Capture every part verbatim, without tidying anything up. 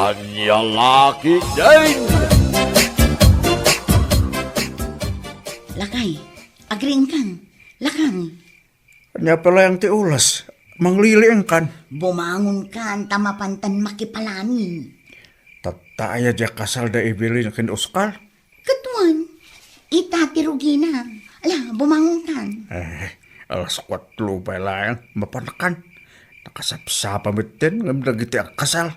Ania la ketdin? Lakay, agriingkan. Lakang. Ania pay laeng ti oras? Mangliliingkan. Bumangonkan ta mapantan makipalani. Tatta aya diay kasal da Evelyn ken Oscar? Ket wen, ita ti rugina. Ala, bumangonkan. Eh, alas kuatro pay laeng, mapankan. Nakasapsapa metten ngem dagiti agkasal.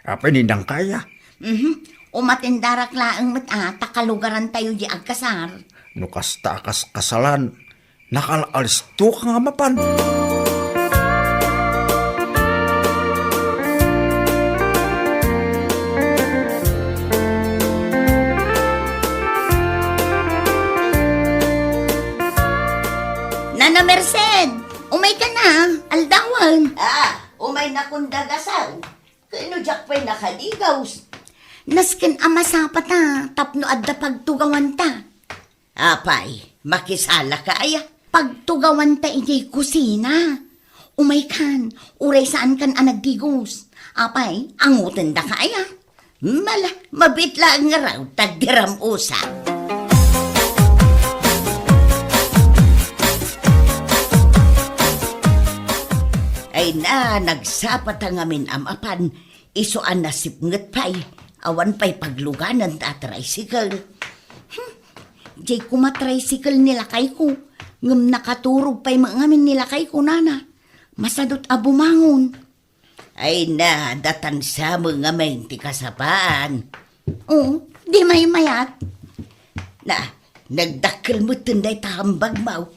Apay, ninang kaya? Mhm. Umatendarak laeng met a, ta kalugarantayo diay agkasar. No kasta a kaskasalan, nakal-alistoka nga mapan. Nana Merced, umayka na, aldawen. Ah, umaynakon da gasang. Ket no diak pay nakadigaus? Nasken a masapata tapno adda pagtugawanta. Apay, makisalaka aya? Pagtugawanta idiay kusina. Umaykan, uray saankan a nagdigos. Apay, angotendaka aya? Mala, mabiit laeng ngarud ta agdiram usa. Ay na, nagsapata ngamin a mapan, isu a nasipnget pay, awan pay pagluganan ta tricycle. Hmm, diay koma tricycle ni lakayko, ngem nakaturog pay met ngamin ni lakayko, nana. Masadut a bumangon. Ay na, datan sa met ngamin ti kasapaan. Oo, di maymayat. Na, nagdakkel metten dayta hambagmo.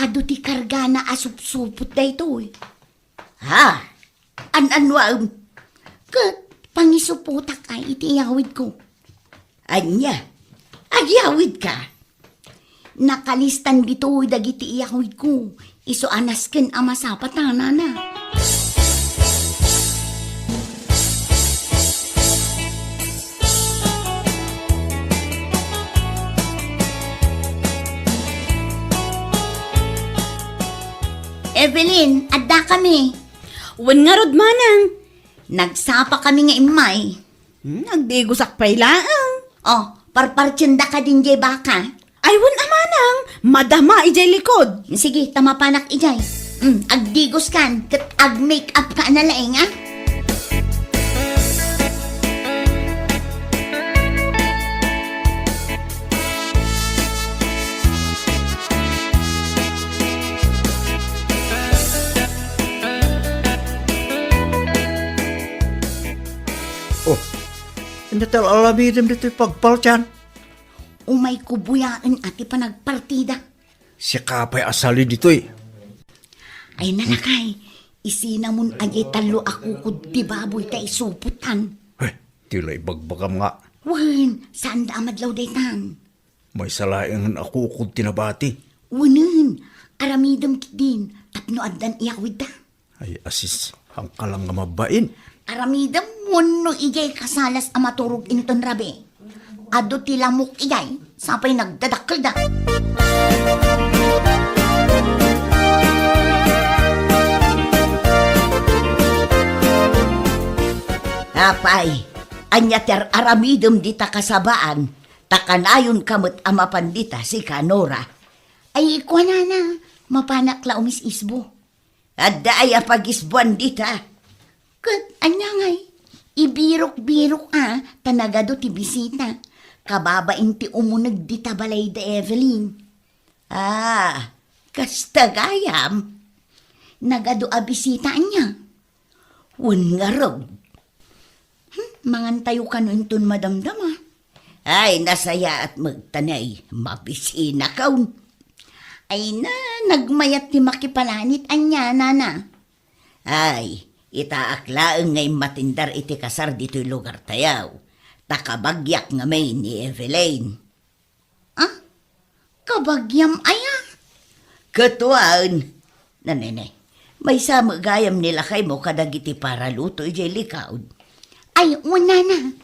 Adu ti kargana a supsupot daytoy. Ha? An-anuam? Ket pangisupotak ay iti iyawidko. Ania? Agyawidka? Nakalistan ditoy dagiti iyawidko. Isu a nasken a masapata, nana. Evelyn, addakami. Wen ngarud, manang. Nagsapakami nga immay. Hmm, agdigosak pay laeng. Oh, parpartienda kadin diay baka. Ay, wen a, manang, madama idiay likod. Sige, ta mapanak idiay. Hmm, agdigoskan, ket ag-make up ka na laeng, ah. Oh, ania ti al-aramidem ditoy pagpartian? Umayko buyaen a ti panagpartida. Sika pay a sali ditoy. Ay, nalakay, isinamon a diay tallo a kukod ti baboy ta isupotan. Eh, ti la ibagbagam nga. Wen, saanda a madlaw daytan. Maysa laengen a kukod ti nabati. Wenen, aramidem ketdin tapno addan iyawidda. Ay, asis, hangka lang nga mabain. Aramidem wenno idiay kasalas a maturog inton rabii. Adu ti lamok idiay, sapay nagdadakkelda. Apay, ania ti ar-aramidem dita kasabaan? Ta kanayonka met a mapan dita, sika, Nora. Ay, kuanana, mapanak la umis-isbo. Adda aya pagisbuan dita? Ket ania ngay? Ibirok-birok a, ta nagadu ti bisita. Kababain ti umuneg dita balay da Evelyn. Ah, kasta gayam? Nagadu a bisita ania? Wen ngarud. Hmm, mangantayo kano inton madamdama. Ay, nasayaat met ta nay, mabisinakon. Ay na, nagmayat ti makipalanit ania, nana. Ay, itaak laeng nga immatindar iti kasar ditoy lugartayo. Ta kabagiak ngamin ni Evelyn. Ah? Kabagiam aya? Ket wen. Nanene, maysa met gayam ni lakaymo kadagiti paraluto idiay likod. Ay, wen, nana.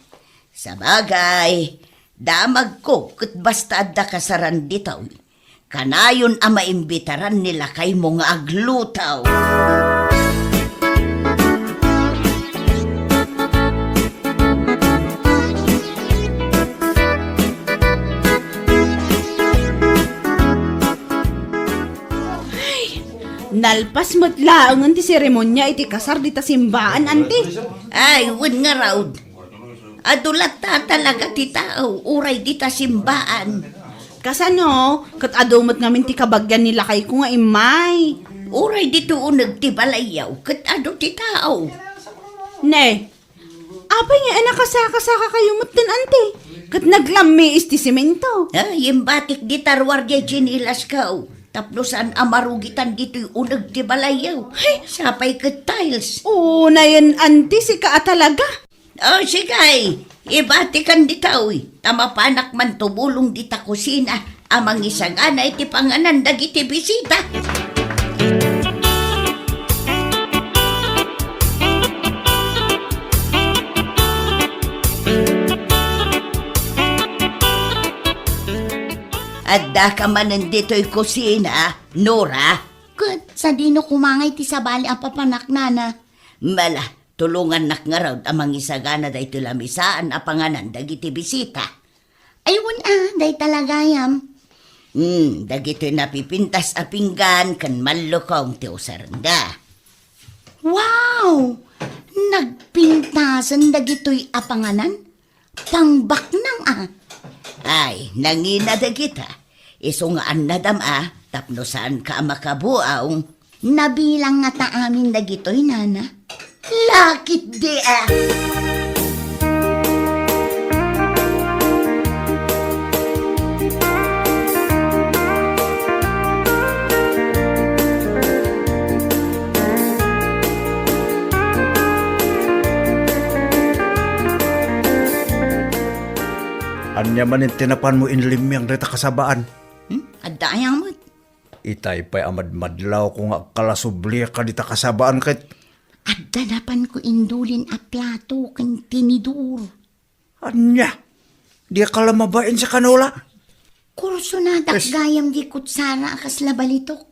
Sabagay, damagko ket basta adda kasaran ditoy, kanayon a maimbitaran ni lakaymo nga agluto. Nalpas met laengen ti seremonia iti kasar dita simbaan, anti. Ay, wen ngarud. Adu latta talaga ti tao, uray dita simbaan. Kasano, ket adu met ngamin ti kabagian ni lakayko nga immay. Uray dito uneg ti balayyo, ket adu ti tao. Ne, apay nga nakasaka-saka kayo metten, anti? Ket naglammiis ti semento. Ah, imbatik dita ruar diay tsinilasko. Tapno saan a marugitan ditoy uneg ti balayyo. Hey! Sapay ket tiles. Oo, nayen, anti, sika a talaga. Oh, sige, ibatikan ditoy. Ta mapanak man tumulong dita kusina a mangisagana iti panganan dagiti bisita. Addaka manen ditoy kusina, Nora? Ket sadino koma ngay ti sabali a papanak, nana? Mala, tulongannak ngarud a mangisagana daytoy lamisaan a panganan dagiti bisita. Ay, wen a, dayta la gayam. Hmm, dagitoy napipintas a pinggan ken mallukong ti usarenda. Wow! Nagpintasen dagitoy a panganan? Pangbaknang a. Ay, nangina dagita. Isu nga annadam a, tapno saanka a makabuaw. Nabilang ngata amin dagitoy, nana? Lakit di a. Ania manen ti napanmo inlimmiang dayta kasabaan? Hmm? Adda aya met? Itay pay a madmadlawko nga agkalasubliak kadita kasabaan ket. Adda napanko indulin a plato ken tinidor. Ania? Diak la mabain sa kanola? Kursonadak gayam di kutsara a kasla balitok.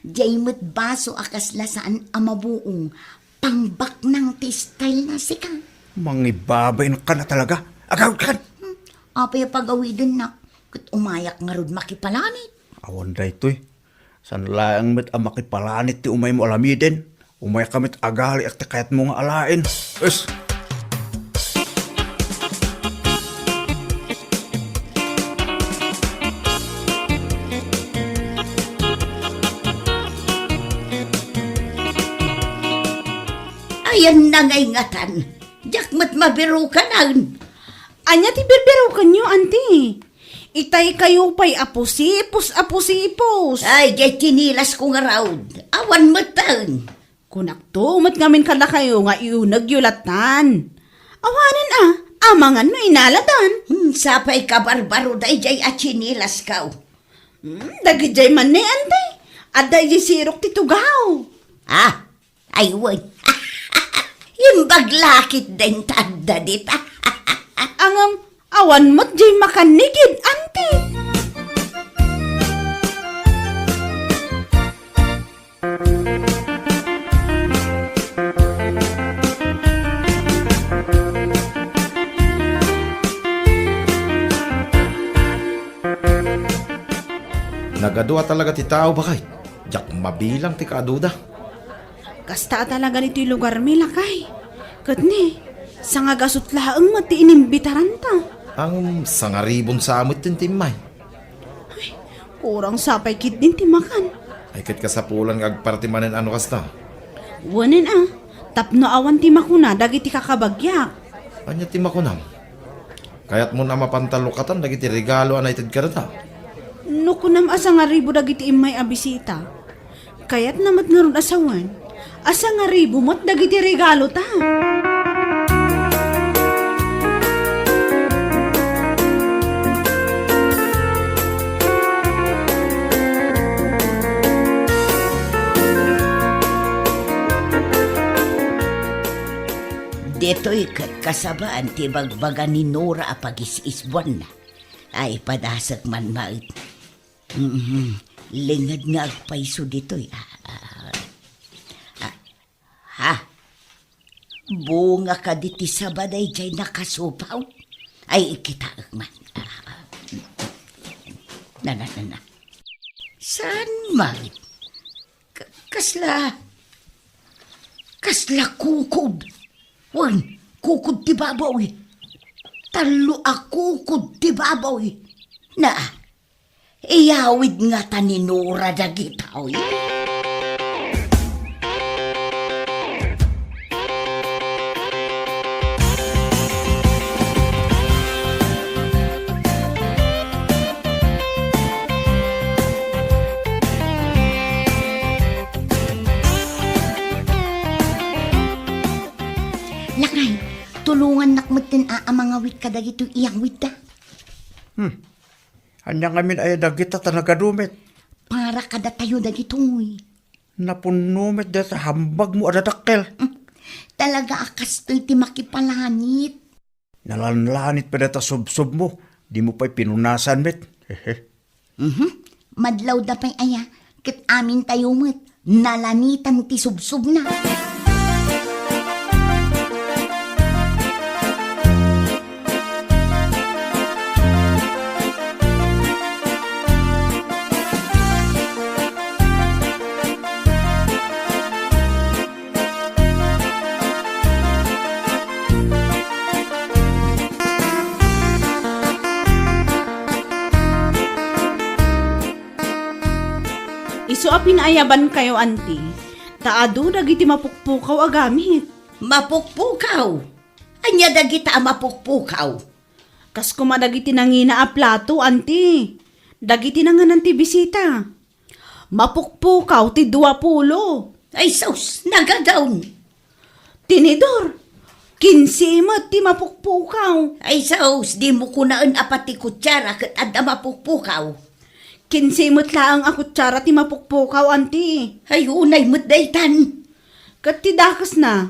Diay met baso a kasla saan a mabuong. Pangbaknang ti style na sika. Mangibabain ka na talaga. Agawid kan! Hmm, apay a pagawidennak? Ket umayak ngarud makipalanit. Awan daytoy. Saan laeng met a makipalanit ti umaymo alamiden. Umayka met agali iti kayatmo nga alaen. Es! Ayan na ngay ngatan. Diak met mabirukanan. Ania ti birbirukanyo, anti? Itay kayo pay a pusipos a pusipos. Ay, diay tsinilasko ngarud. Awan metten. Kunakto met ngamin kadakayo nga iunegyo lattan. Awanen a, amangan no inaladan. Hmm, sapay kabarbaro daydiay a tsinilasko. Hmm, dagidiay man ne, anti. Adda idiay sirok ti tugaw. Ah, Ay, wen. Imbag lakit den ta adda dita. Ngem, awan met diay makannigid, anti. Nagadua talaga ti tao, baket. Diak mabilang ti kaaduda. Kasta a talaga ditoy lugarmi, lakay. Ket ni, sangagasut laeng met ti inimbitaranta. Ngem sangaribon sa met ti immay. Ay, kurang sapay ketdin ti makan. Ay, ket kasapulan nga agparti manen a no kasta. Wen a, tapno awan ti makuna dagiti kakabagiak. Ania ti makunam? Kayatmon a mapantalukatan dagiti regalo a naited kadata? No kunam a sangaribu dagiti immay a bisita, kayatna met ngarud a sawen a sangaribu met dagiti regalota. Ditoy ket kasabaan ti bagbaga ni Nora a pagis-isbuanna. Ay, padasek man met. Mhm. Linged nga agpayso ditoy. Ah, ah, ah. Ha? Bunga kadi ti saba daydiay nakasupaw? Ay, ikitaek man. Ah, ah. Na, na, na, na. Saan man? K-, Kasla, kasla kukod. Wen, kukod ti baboy. Tallo a kukod ti baboy. Na, iyawid ngata ni Nora dagitoy. Lakay, tulongannak metten a, a mangawit kadagitoy iyawidda. Hmm. Ania ngamin aya dagita ta nagadu met? Para kadatayo dagitoy. Napunno met dayta hambagmo a dadakkel. Hmm. Talaga a kastoy ti makipalanit. Nalanlanit pay dayta subsobmo, dimo pay pinunasan met. Hehe. Mhm. Madlawda pay aya, ket amintayo met, nalanitan ti subsobna. Isu a pinaayabankayo, anti, ta adu dagiti mapukpukaw a gamit. Mapukpukaw? Ania dagita a mapukpukaw? Kas koma dagiti nangina a plato, anti. Dagiti nanganan ti bisita. Mapukpukaw ti dua pulo. Ay sus, nagadawn. Tinidor, kinse met ti mapukpukaw. Ay sus, dimo kunaen a pati kutsara ket adda mapukpukaw. Kinse met laeng a kutsara ti mapukpukaw, anti. Ay, unay met daytan. Ket ti dakesna,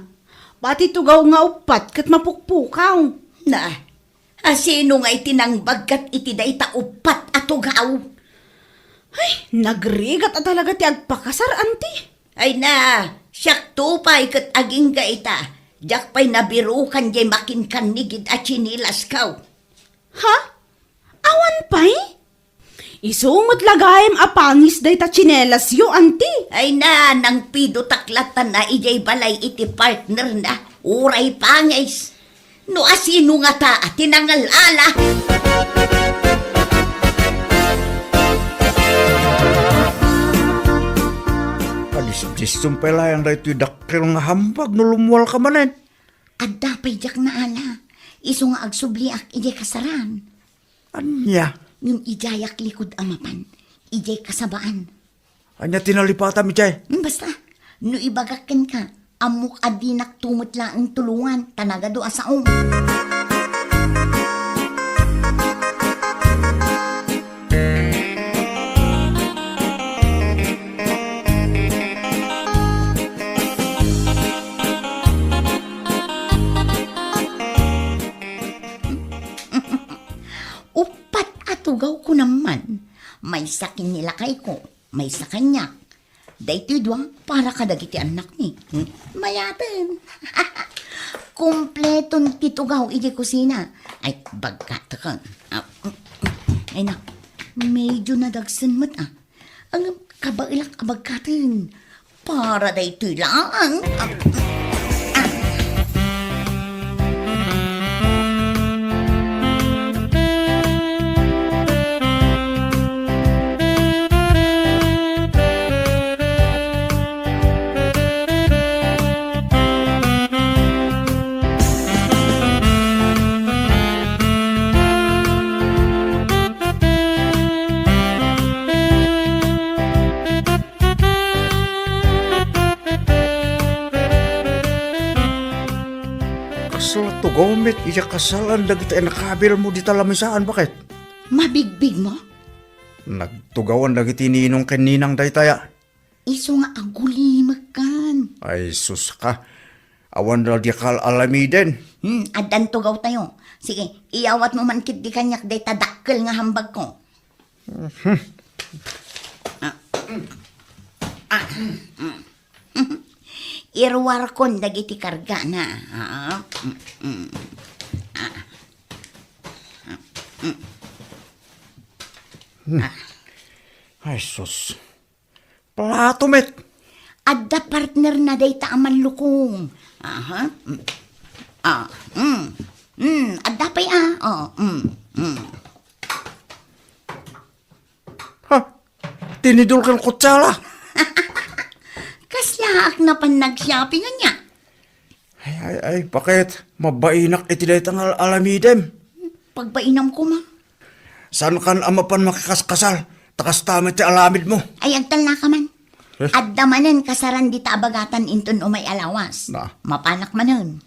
pati tugaw nga uppat ket mapukpukaw. Na, a sino nga iti nangbaggat iti dayta uppat a tugaw? Ay, nagrigat a talaga ti agpakasar, anti. Ay na, siakto pay ket agingga ita. Diak pay nabirukan diay makinkannigid a tsinilasko. Ha? Awan pay? Isu met la gaem a pangis dayta tsinelasyo, anti. Ay na, nangpidotak lattan a idiay balay iti partnerna. Uray pangis. No asino ngata ti nangal-ala? Kadisdisom pay laeng daytoy dakkel nga hambag no lummuarka manen. Adda pay diak naala. Isu nga agsubliak idiay kasaran. Ania? Ngem idiayak likud a mapan, idiay kasabaan. Ania ti nalipatam idiay? Hmm, basta, no ibagak kenka, ammok a dinakto met laeng tulongan, ta nagadu a saom. Uppat a tugaw ko naman. Maysa ken ni lakayko, maysa kaniak. Daytoy dua para kadagiti annakmi. Hmm? Mayaten. Kompleton ti tugaw idiay kusina. Ay, bagkataken. Ah, ay na, medyo nadagsen met, ah. Ngem kabaelak a bagkataen. Para daytoy laeng. Ah, ah. Kasla tugaw met iti kasalan dagiti annakabilmo dita lamisaan, baket? Mabigbigmo? Nagtugawan dagiti ninong ken ninang daytaya. Isu nga agulimekkan. Ay, sus ka. Awan la di kal alamiden. Hmm, addan tugawtayo. Sige, iyawatmo man ketdi kaniak dayta dakkel nga hambagko. Mhm. Ah, mm. Ah, mm. Iruarkon dagiti kargana. Ah, mm, mm. Ah, mm. Hmm. Ah. Ay, sus. Plato met. Adda partner na dayta a mallukong. Aha. Mm. Ah, mm. Mm, adda pay, ah. Oh, mm, mm. Ha? Tinidor ken kutsara? Kaslaak napan nag-shopping ania? Ay, ay, ay, bakit? Mabainak iti dayta nga al-, alamidem. Pagbainam koma. Saan kan a mapan makikaskasal? Ta kasta met ti alamid mo. Ay, agtalna ka man. Eh? Adda manen kasaran dita a bagatan inton umay a lawas. Na. Mapanak manen.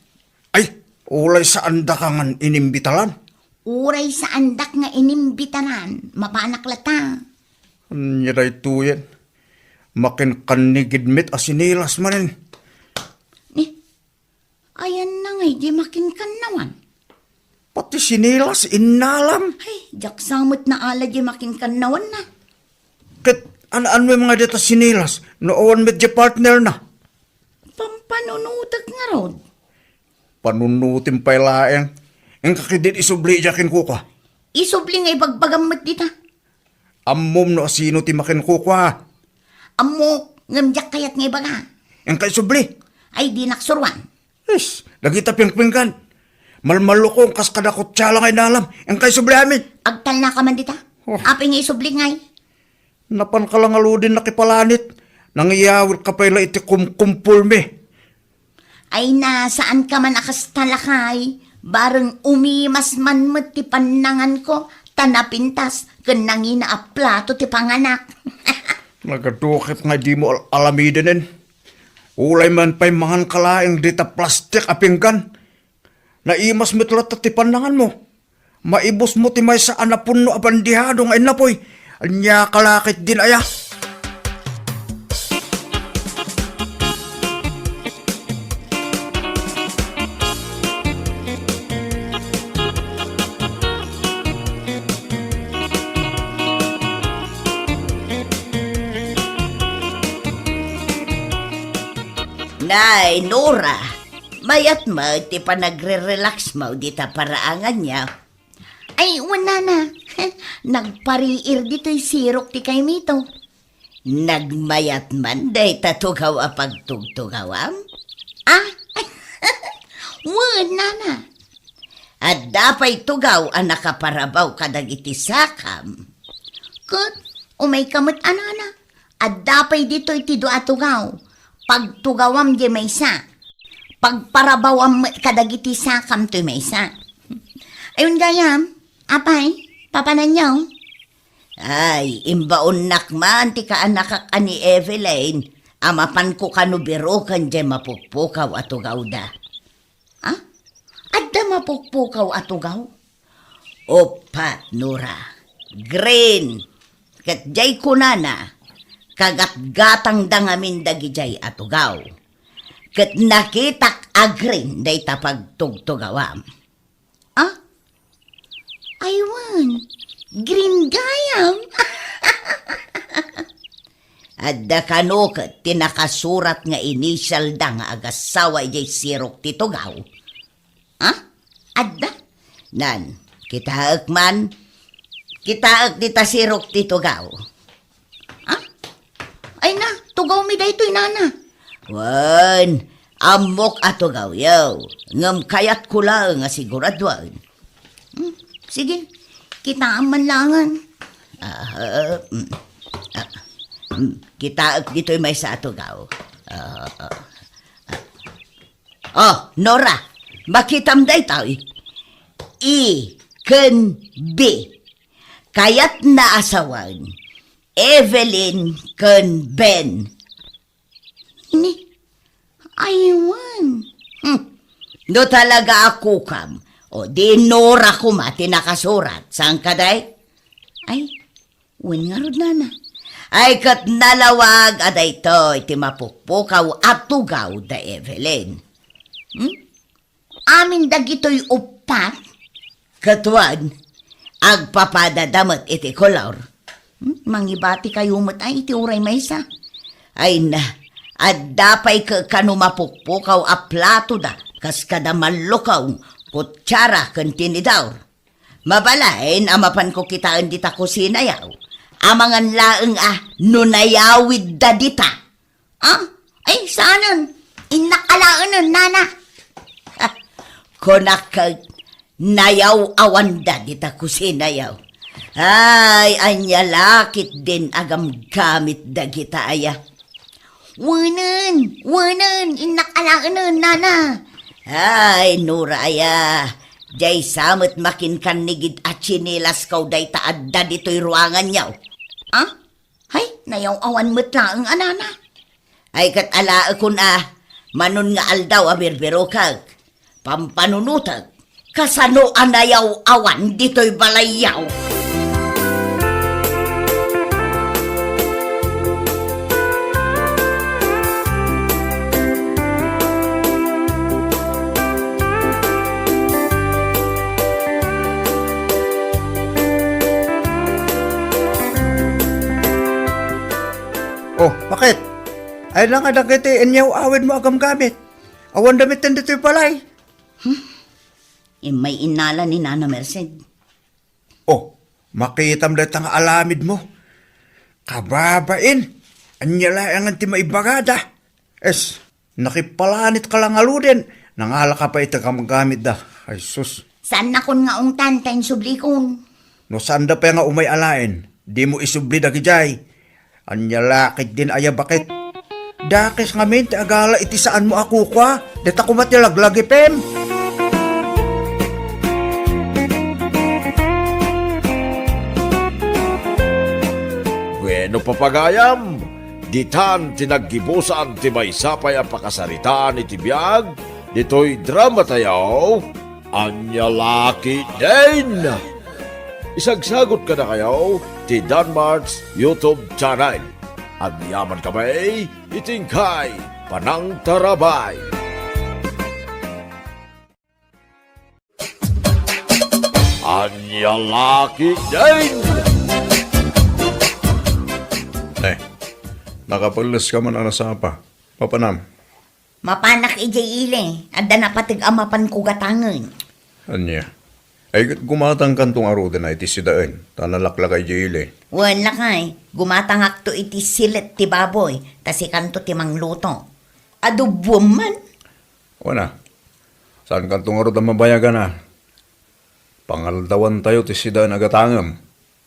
Ay, uray saanda ka ngan inimbitaran. Uray saandak nga inimbitaran, mapanak latta. Ania daytoyen? Makinkannigid met a sinilas manen. Ni, ayanna ngay di makinkannawan? Pati sinilas, innalam. Ay, diak sa met naala di makinkannawan na. Ket an-, ano nga dita sinilas? No awan met di partner na. Pampanunutek ngarud. Panunutem pay laeng. Inka ketdin isubli idiay kenkuka. Isubli nga ibagbagam met dita. Ammom no asino ti makenkuka. Ammok, ngem diak kayat nga ibaga. Inka isubli. Ay, dinak suruan. Is, dagita pingpinggan. Malmallukong kas kada kutsara nga inalam. Inka isubli amin. Agtalna ka man dita. Oh. Apay nga isubli ngay? Napan ka la ngaruden nakipalanit, nangiyawir ka pay la iti kumkumpolmi. Ay na, saan ka man a kasta lakay, bareng umimas man met ti pannanganko, ta napintas ken nangina a plato ti panganak. Nagaduket nga dimo al-, alamidenen. Ulay man pay mangan ka laeng dita plastik a pinggan. Naimas met latta ti pannanganmo. Maibusmo ti maysa a napunno a bandihado nga innapoy. Ania ka la ketdin aya? Nay, Nora, mayat met ti panagre-relaxmo dita paraangan nia. Ay, wen, nana. Nagpariir ditoy sirok ti kaymito. Nagmayat man dayta tugaw a pagtugtugawam? Ah? Wen, nana. Adda pay tugaw a nakaparabaw kadagiti sakam. Ket umayka met a nana. Adda pay ditoy ti dua a tugaw. Pagtugawam diay maysa. Pagparabawam met kadagiti sakam toy maysa. Ayon gayam, apay, papananyo? Ay, imbaonnak man ti kaanakak a ni Evelyn a mapanko kano biroken diay mapukpukaw a tugawda. Ah? Adda mapukpukaw a tugaw? Uppat, Nora. Green. Ket diay kunana, kagatgatangda ngamin dagidiay a tugaw. Ket nakitak a green dayta pagtugtugawam. Ah? Ay wen, green gayam. Adda kano ket ti nakasurat nga initialda nga agassawa idiay sirok ti tugaw. Ha? Adda? Nan, kitaek man. Kitaek dita sirok ti tugaw. Ha? Ay na, tugawmi daytoy, nana. Wen, ammok a tugawyo. Ngem kayatko laeng a siguraduaen. Hmm, sige, kitaam man laengen. Ah, mm, ah, mm, kitaek ditoy maysa a tugaw. Ah, ah, ah. Oh, Nora, makitam daytoy. A ken B. Kayatna a sawen, Evelyn ken Ben. Ni, ay wen. Hmm. No talaga a kukam, o di Nora koma ti nakasurat, saan kadi? Ay, wen ngarud, nana. Ay, ket nalawag a daytoy ti mapukpukaw a tugaw da Evelyn. Hmm? Amin dagitoy uppat? Ket wen, agpapadada met iti kolor. Hmm? Mangibatikayo met ay iti uray maysa. Ay na, adda pay kano mapukpukaw a platoda, kas kada mallukong, kutsara ken tinidor. Mabalin a mapanko kitaen dita kusinayo. Amangan laeng a no nayawidda dita. Ah, Ay, saanen? Innak alaenen, nana. Kunak ket, nayaw-awanda dita kusinayo. Ay, ania la ketdin a gamgamit dagita aya? Wenen, wenen, innak alaenen, nana. Ay, Nora aya, diay sa met makinkannigid a tsinelas ko dayta adda ditoy ruanganyo. Ah? Hay, nayaw-awan met laeng a nana. Ay, ket alaekon a, manon nga aldaw a birbirokek, pampanunotek, kasano a nayaw-awan ditoy balayyo? Oh, bakit? Ay lang nga dagiti inyaw-awidmo a gamgamit. Awan damit ditoy balay. Immay innala ni Nana Merced. Oh, makitam dayta nga alamidmo. Kababain, ania laengen ti maibagada? Es, nakipalanit ka lang ngaruden. Nangalaka pay iti gamgamidda. Ay, sus. Saannakon nga ungtan ta insublikon. No saanda pay nga umay alaen, dimo isubli dagidiay. Ania la ketdin aya, bakit? Dakes ngamin ti agala iti saanmo a kukua, dita koma ti laglagipem. Bueno, papagayam, ditan ti naggibusan ti maysa pay a pakasaritaan iti biag ditoy dramatayo. Ania la ketdin? Isagsagot kadakayo ti Danmart's YouTube channel. Agyaman kami iti inkay panangtarabay. Ania la ketdin? Eh, nakapelles ka man a nasapa. Mapanam? Mapanak idiay ili, adda napateg a mapanko gatangen. Ania? Ay, ket gumatangkanto ngaruden a iti sidaen, ta nalaklaka idiay ili. Wen, lakay, gumatangakto iti silet ti baboy, ta sikanto ti mangluto. Adoboem man. Wen a, saankanto ngarud a mabayagan a. Pangaldawantayo ti sidaen a gatangem.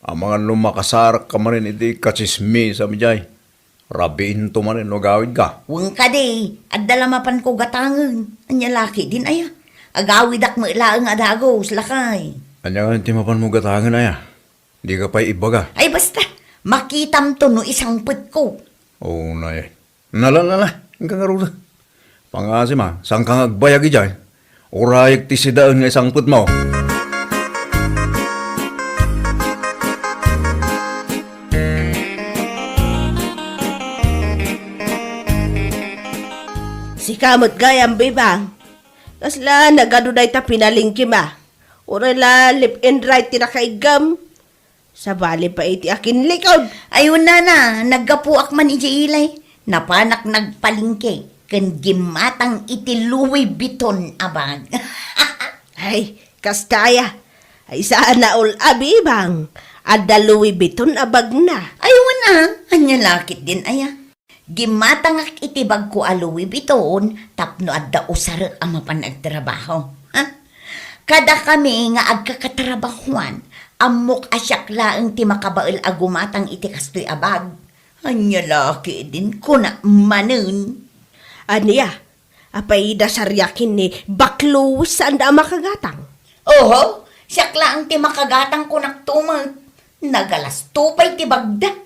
Amangan no makasarakka manen iti katsismisam idiay. Rabiinto manen no agawidka. Wen kadi, adda la mapanko gatangen. Ania la ketdin aya? Agawidak met laeng a dagus, lakay. Ania ngamin ti mapanmo gatangen aya? Dika pay ibaga. Ay, basta, makitamto no isangpetko. Unay. Nala, nala, inka ngarud. Pangasim a, saanka nga agbayag idiay. Urayek ti sidaen nga isangpetmo. Sika met gayam, Bebang. Kasla nagadu dayta pinalengkem a. Uray la left and right ti nakaiggam. Sabali pay iti akinlikod. Ay, wen, nana, naggapuak man idiay ili. Napanak nagpalengke ken gimmatang iti Louis Vuitton a bag. Ay, kasta aya. Ay, saan a ol-, a, Bebang. Adda Louis Vuitton a bagna. Ay, wen a, ania la ketdin aya? Gimmatangak iti bagko a Louis Vuitton tapno adda usarek a mapan agtrabaho. Ha? Kadakami nga agkakatrabahoan, ammok a siak laeng ti makabael a gumatang iti kastoy a bag. Ania la ketdin, kunak manen. Ania? Apay, dasariak ken ni Baklo, saanda a makagatang? Oho, siak laeng ti makagatang, kunakto met. Nagalasto pay ti bagda.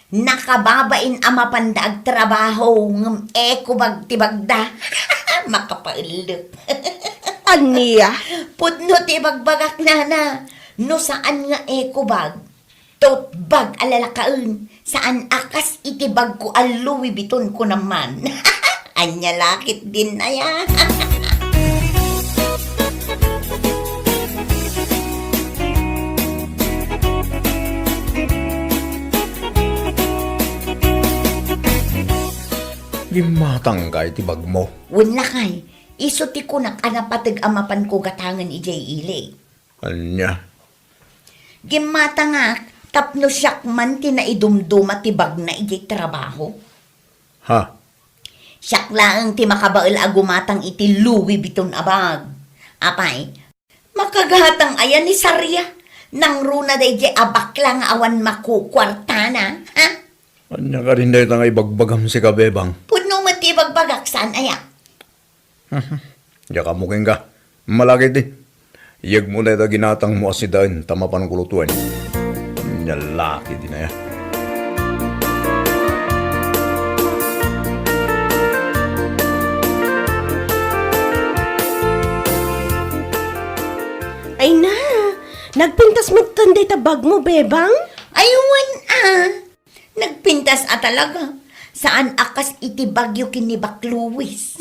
Nakababain a mapanda agtrabaho, ngem eco bag ti bagda. Makapaellep. Ania? Pudno ti ibagbagak, nana. No saan nga eco bag, tote bag a lalakaen, saan a kas iti bagko a Louis Vuitton, kunam man. Ania la ketdin aya? Gimmatangka iti bagmo. Wen lakay, isu ti kunak a napateg a mapanko gatangen idiay ili. Ania? Gimmatangak tapno siak man ti naidumduma ti bagna idiay trabaho. Ha? Siak laeng ti makabael a gumatang iti Louis Vuitton a bag. Apay, makagatang aya ni Saria? Nangruna daydiay a bakla nga awan makukuartana, ha? Ania kadin dayta nga ibagbagam sika, Bebang? Pudno met ti ibagbagak, saan aya? Diak ammo kenka. Malakit di. Iyegmo dayta ginatangmo a sidaen ta mapanko lutoen. Ania la ketdin aya? Ay na, nagpintas metten dayta bagmo, Bebang? Ay, wen a. Nagpintas a talaga. Saan a kas iti bagyo ken ni Bak Louis.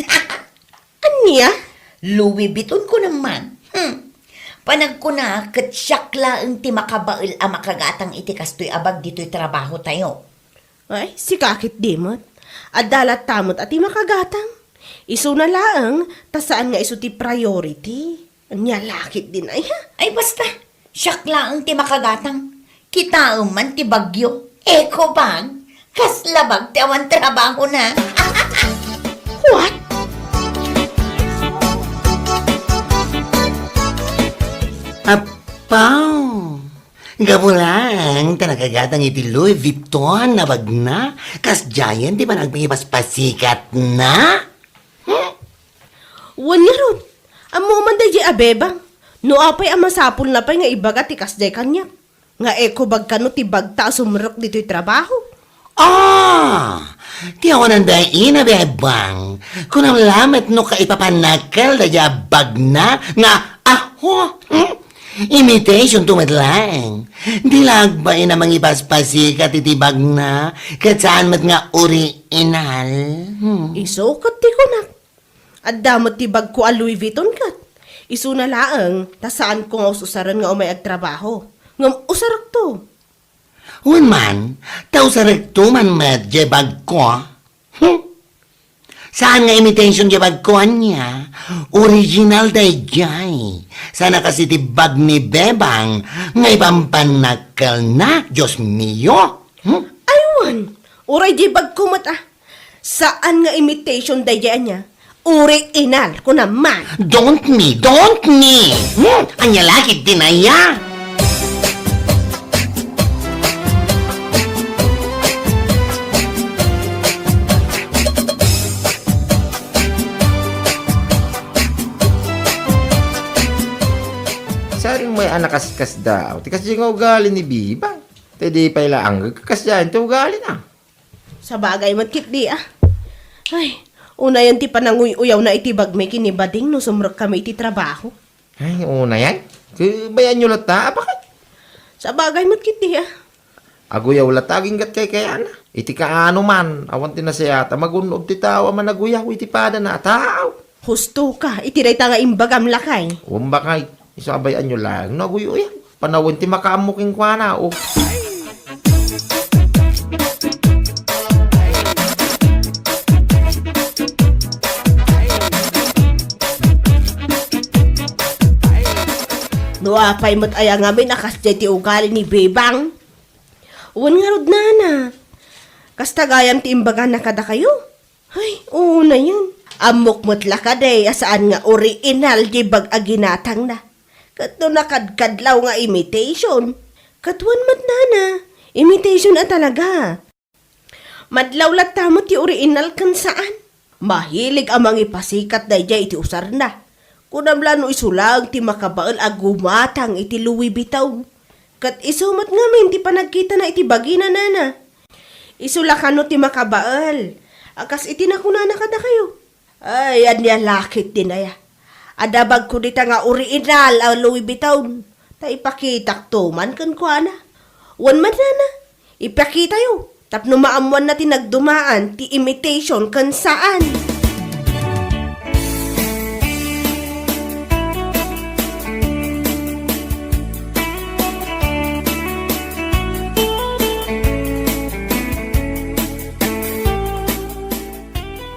Ania? Louis Vuitton ko naman. Hmm. Panagkuna, ket siak laeng ti makabael a makagatang iti kastoy a bag ditoy trabahotayo. Ay, sika ketdi met. Adda latta met a ti makagatang. Isuna laeng, ta saan nga isu ti priority. Ania la ketdin aya? Ay, basta. Siak laeng ti makagatang. Kitaem man ti bagyo. Eco bag. Kasla bag ti awan trabahona. What? Apaw! Gapu laeng ta nakagatang iti Louis Vuitton a bagna, kasdiayen ti panagpangipaspasikatna? Hmm? Wen ngarud, ammo man daydiay a Bebang. No apay a masapulna pay nga ibaga ti kasdiay kaniak, nga eco bag kano ti bagta a sumrek ditoy trabaho? Ah! Ti awanan dayta, Bebang. Kunam lamet no kaipapannakkel daydiay a bagna nga aho. Hmm? Imitation to met laeng. Di la agbain a mangipaspasikat iti bagna, ket saan met nga original. Hmm. Isu ket ti kunak. Adda met ti bagko a Louis Vuitton ket. Isuna laeng, ta saanko nga us-usaren nga umay agtrabaho. Ngem usarekto. Wen man, ta usarekto man met diay bagko. Hmm. Saan nga imitation diay bagko ania? Original daydiay. Saan a kas iti bag ni Bebang nga ipampannakkelna, Dios mio. Hmm? Ay wen, uray diay bagko met a. Saan nga imitation daydiay ania? Original, kunam man. Don't me, don't me! Hmm? Ania la ketdin aya? Saring may anak kaskas daw. Ti kasdiay nga ugali ni Bebang. Ti di pay la anggeg kasdiay ti ugalina. Sabagay met ketdi a. Ay, unayen ti pananguy-uyawna iti bagmi ken ni Bading no sumrekkami iti trabaho. Ay, unayen? Ket bay-anyo latta, a, baket? Sabagay met ketdi a. Aguyaw latta aginggat kaykayana. Iti kaano man, awan ti nasayaat a magun-od ti tao a managuyaw iti padana a tao. Husto ka, iti dayta nga imbagam, lakay. Wen, bakay, isu a bay-anyo laeng no aguy-uyaw. Panawen ti makaammo kenkuana, o. No apay met aya ngamin a kasdiay ti ugali ni Bebang? Wen ngarud, nana. Kasta gayam ti imbagana kadakayo? Ay, unayen. Ammok met la kadi a saan nga original diay bag a ginatangna. Ket no nakadkadlaw nga imitation. Ket wen met, nana, imitation a talaga. Madlaw latta met ti original ken saan. Mahilig a mangipasikat daydiay iti usarna. Kunam la no isu laeng ti makabael a gumatang iti Louis Vuitton. Ket isu met ngamin ti panagkitana iti bagina, nana. Isu la kano ti makabael a kas iti nakunana kadakayo. Ay, ania la ketdin aya? Adda bagko dita nga original a Louis Vuitton. Ta ipakitakto man kenkuana. Wen met, nana, ipakitayo tapno maammoanna ti nagdumaan ti imitation ken saan.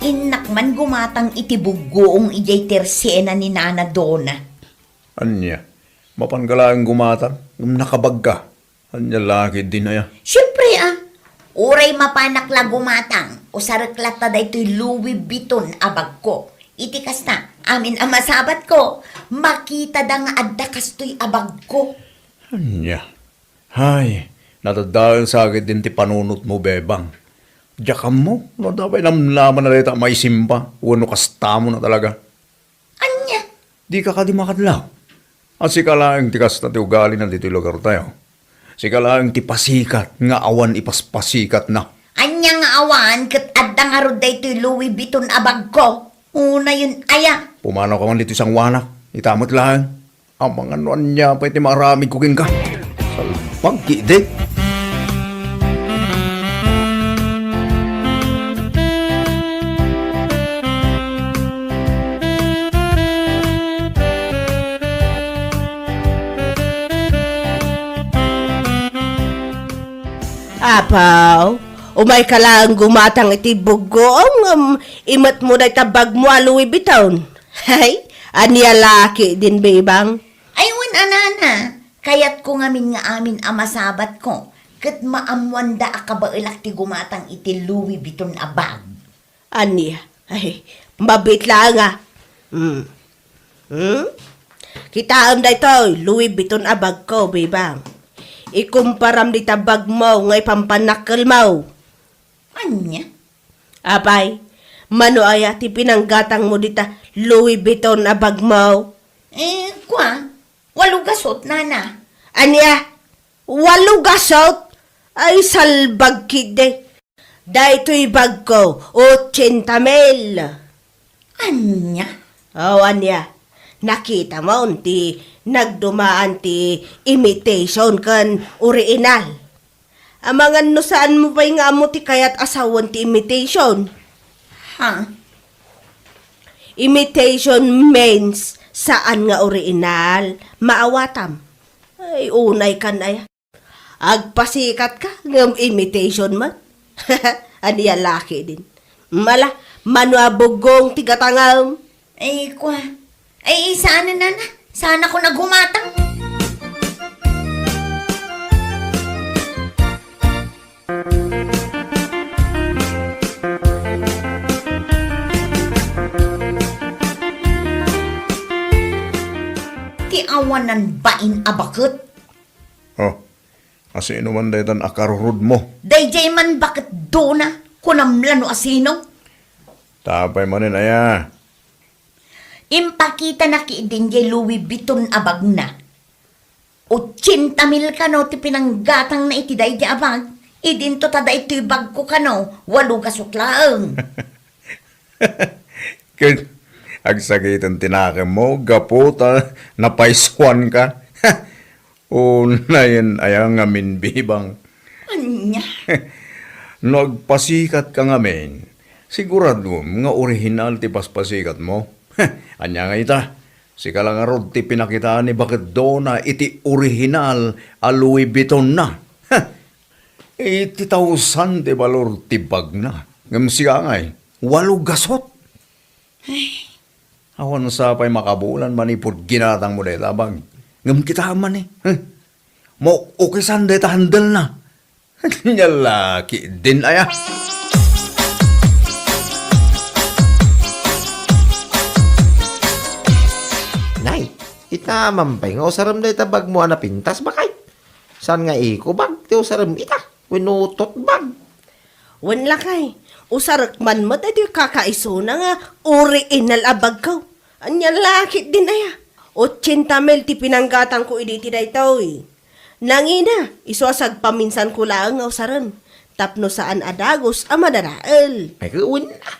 Innak man gumatang iti buggoong idiay tersiena ni Nana Dona. Ania? Mapanka laeng gumatang ngem nakabagka? Ania la ketdin aya? Siempre a. Uray mapanak la gumatang, usarek latta daytoy Louis Vuitton a bagko. Iti kasta, amin a masabatko, makitada nga adda kastoy a bagko. Ania? Hay, nadadael sa ketdin ti panunotmo, Bebang. Diak ammo no adda pay namnama dayta a maisimba wenno kastamo na talaga. Ania? Dika kadi makadlaw? A sika laeng ti kasta ti ugalina ditoy lugartayo. Sika laeng ti pasikat nga awan ipaspasikatna. Ania nga awan ket adda ngarud daytoy Louis Vuitton a bagko? Unayen aya? Pumanawka man ditoy sangoanak. Ita met laeng. Amangan no ania pay ti maaramidko kenka. Salbag ketdi. Apo, umayka laeng gumatang iti buggoom, ngem imetmo dayta bagmo a Louis Vuitton. Hay, ania la ketdin, Bebang? Ay, wen a nana, kayatko ngamin nga amin a masabatko, ket maammoanda a kabaelak ti gumatang iti Louis Vuitton a bag. Ania? Ay, mabiit laeng a. Hmm. Hmm? Kitaem daytoy, Louis Vuitton a bagko, Bebang. Ikumparam dita bagmo nga ipampanakkelmo. Ania? Apay, mano aya ti pinanggatangmo dita Louis Vuitton a bagmo? Eh, kua, walo gasut, nana. Ania? Walo gasut? Ay, salbag ketdi. Daytoy bagko, otsenta mil. Ania? O, ania? Nakitamon ti nagdumaan ti imitation ken original. Amangan no saanmo pay nga ammo ti kayat a sawen ti imitation. Ha? Imitation means saan nga original. Maawatam. Ay, unaykan aya. Agpasikatka ngem imitation met. Ania la ketdin? Mala, mano a buggong ti gatangem? Ay, kua. Ay, saan, nana? Saanakon a gumatang? Ti awanan bain a baket. Oh, asino man daytan a karurudmo? Daydiay man baket Dona, kunam la no asino. Apay manen aya? Impakitana ketdin diay Louis Vuitton a bagna. Otsenta mil kano ti pinanggatangna iti daydiay a bag. Idinto ta daytoy bagko kano, walo gasut laeng. Ket agsakiten ti nakemmo gapu ta napaysuanka. Unayen aya ngamin, Bebang? Ania? No agpasikatka ngamin, siguradom nga orihinal ti paspasikatmo. Ania nga ita? Sika la ngarud ti pinakitaan ni Baket Dona iti orihinal a Louis Vuittonna. Eighty thousand ti balor ti bagna. Ngem sika ngay, walo gasut. Ay, awan sa pay makabulan manipud ginatangmo dayta a bag. Ngem kitaem man ni, eh, maukisan dayta handle na. Nia la ketdin aya. Nay, ita man pay nga usarem dayta bagmo a napintas, bakay? Saan nga eco bag ti usarem ita? Wenno tote bag? Wen lakay, usarek man met daytoy kakaisuna nga original a bagko. Ania la ketdin aya? Otsenta mil ti pinanggatangko idi iti daytoy. Nangina, isu a sagpaminsanko laeng nga usaren, tapno saan a dagus a madadael. Ay, wen, ah.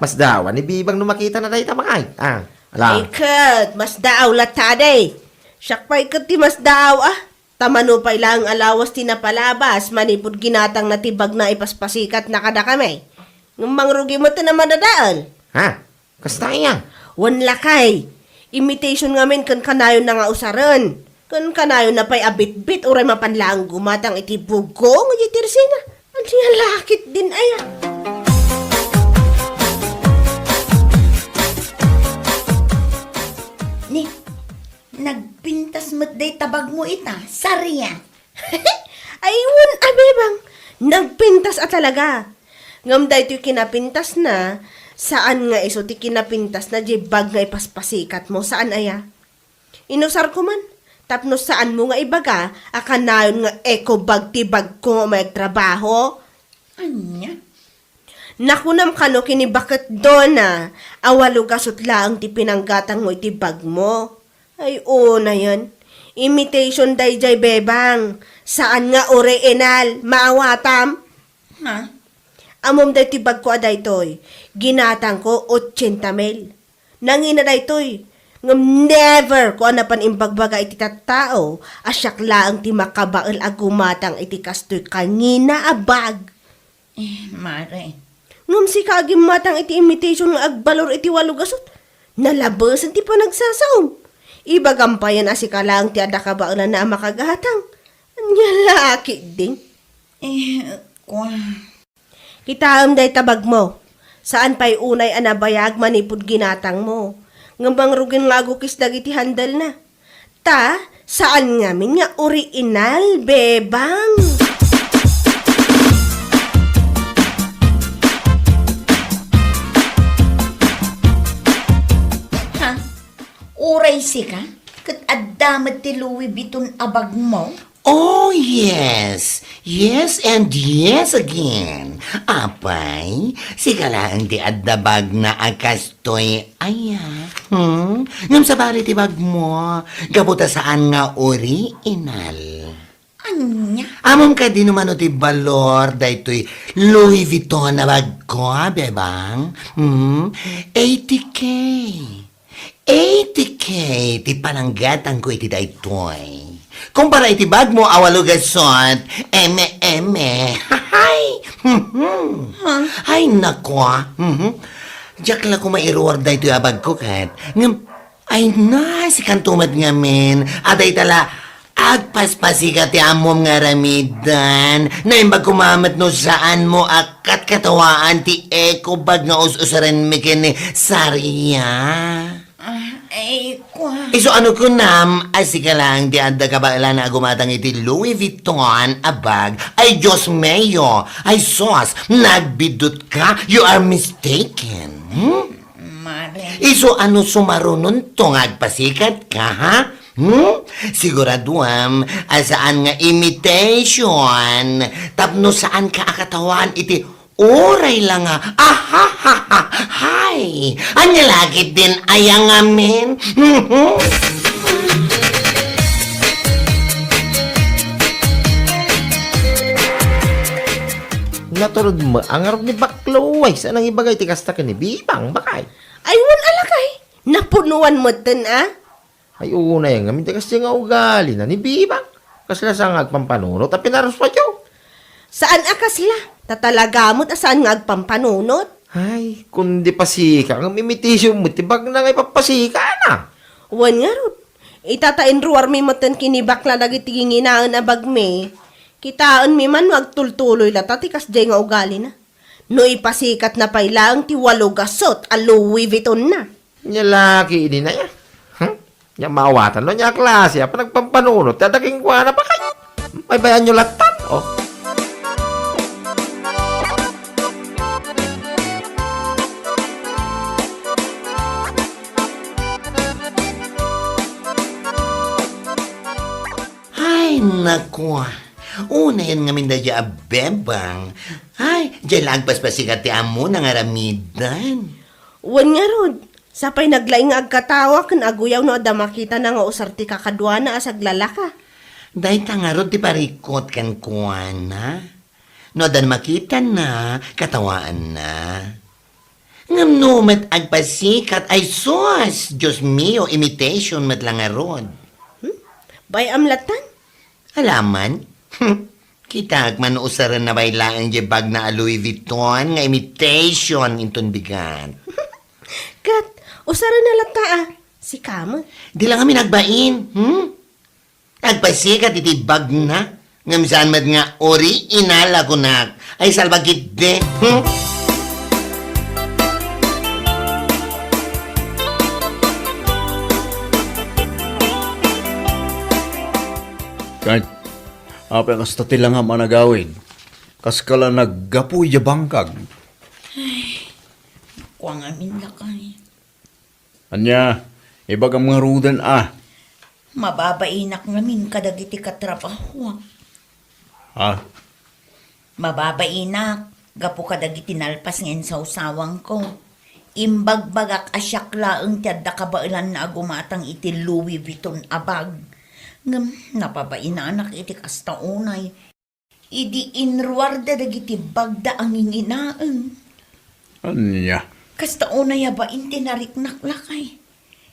Masdaaw ni Bebang no makitana dayta, bakay. Ah, ala. Ay ket, masdaaw latta, adi. Siak pay ket ti masdaaw, ah. Ta mano pay laeng a lawas ti napalabas manipud ginatangna ti bagna a ipaspasikatna kadakami. Ngem mangrugi met a madadael. Ha? Kasta aya? Wen lakay. Imitation ngamin ken kanayonna nga usaren. Ken kanayonna pay a bitbit uray mapan laeng gumatang iti bugong iti tersina. Ania la ketdin aya? Ni, nagpintas met dayta bagmo ita, Saria. Ay, wen a, Bebang. Nagpintas a talaga. Ngem daytoy kinapintasna, saan nga isu ti kinapintasna diay bag nga ipaspasikat mo, saan aya? Inusar ko man, tapno saan mo nga ibaga a kanayon nga eco bag ti bagko nga umayag trabaho? Ania? Nakunam kano ken ni Baket Dona a walo gasut laeng ti pinanggatangmo iti bagmo. Ay, unayen. Imitation daydiay, bebang. Saan nga original. Maawatam. Ha? Ammom daytoy bagko a daytoy. Ginatangko ochenta mil. Nangina daytoy. Ngem never ko a napan imbagbaga iti tattao a siak laeng ti makabael a gumatang iti kastoy kangina a bag. Eh, mare. Ngem sika a gimmatang iti imitation nga agbalor iti walo gasut. Nalabesen ti panagsasaom. Ibagam payen a sika laeng ti adda kabaelanna a makagatang. Ania la ketdin? Eh, kua. Kitaem dayta bagmo. Saan pay unay a nabayag manipud ginatangmo. Ngem mangrugen nga agukis dagiti handle na. Ta, saan ngamin nga original, bebang. Ha? Uray sika? Ket adda met ti Louis Vuitton a bagmo? Oh, yes. Yes and yes again. Apay, sika laeng ti adda bagna a kastoy aya. Hmm? Ngem sabali ti bagmo, gapu ta saan nga original. Ania? Ammom kadi no mano ti balor daytoy Louis Vuitton a bagko, bebang? Hmm? Eighty K. Eighty K ti pananggatangko iti daytoy. Kumpara iti bagmo a walo gasut, eme, eme. Hay! Mhm. Ha? Ay, naku, ah. Mhm. Diak la ko mairuar daytoy a bagko ket. Ngem, ay na, sikanto met ngamin. A dayta la, agpaspasikat ti ammom nga aramiden. Naimbag koma met no saanmo a katkatawaan ti eco bag nga us-usarenmi ken ni Saria. Ah, ay, kua. Isu ano kunam a sika laeng ti adda kabaelan a gumatang iti Louis Vuitton a bag? Ay, Dios mio! Ay, sus! Nagbidutka! You are mistaken! Hmm? Mare. Isu ano sumarunonto nga agpasikat ka, ha? Hmm? Siguraduam a saan nga imitation tapno saan ka a katawaan iti uray la nga, ahahaha, hay! Ania la ketdin aya ngamin? Naturod met a ngarud ni Baklo, ay, saan nangibaga iti kasta ken ni Bibang, bakay? Ay, wen a lakay, napunoan metten a. Ay, unay ngamin ti kasdi nga ugalina ni Bibang. Kasla sa nga agpampanunot a pinaruspayo. Saan a kasla? Ta talaga met a saan nga agpampanunot? Ay, kundi pasika, ngem imitation met ti bagna nga ipapasikana. Wen ngarud, ita ta inruarmi metten ken ni Bakla dagiti ginginaen a bagmi. Kitaenmi man no agtultuloy lata ti kasdiay nga ugalina. No ipasikatna pay laeng ti walo gasut a Louis Vuitton na. Nia la ketdin aya. Hmm? Nia maawatan no ania a klase a panagpampanunot ti adda kenkuana, bakay. Paypayaanyo lattan, oh. Ay, naku. Unayen ngamin daydiay a bebang. Ay, diay la agpaspasikat ti ammona nga aramiden. Wen ngarud, sapay naglaing nga agkatawa ken aguyaw no adda makitana nga usar ti kakaduana a saglalaka. Dayta ngarud ti parikut kenkuana. No addan makitana, katawaanna. Ngem no met agpasikat, ay sus! Dios mio, imitation met la ngarud. Hmm? Bay-am lattan? Alaman? Kitaek man no usarenna pay laeng diay bagna a Louis Vuitton nga imitation inton bigat. Ket, usarenna latta a, sika met. Di la ngamin agbain, hmm? Agpasikat iti bagna, ngem saan met nga original a kunak. Ay, salbagitde. Hmm? Ket, apay kasta ti langam a nagawid? Kaskala naggapu idiay bangkag. Kua ngamin, lakay. Ania, ibagam ngaruden a. Mababainak ngamin kadagiti katrabahoak. Ha? Mababainak, gapu kadagiti nalpas nga insawsawangko. Imbagbagak a siak laeng ti adda kabaelanna a gumatang iti Louis Vuitton a bag. Ngem napabainanak iti kasta unay. Idi inruarda dagiti bagda a nginginaem. Ania? Kasta unay a bain ti nariknak, lakay.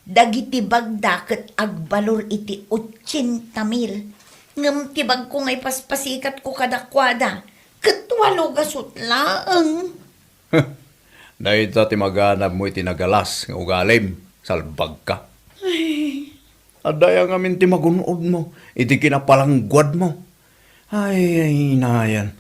Dagiti bagda ket agbalor iti otsenta mil. Ngem ti bagko nga ipaspasikatko kadakuada, ket walo gasut laeng. Dayta ti maganabmo iti nagalas nga ugalim, salbagka. Ay. Adda aya ngamin ti magun-odmo iti kinapalangguadmo. Ay, ay, nayan.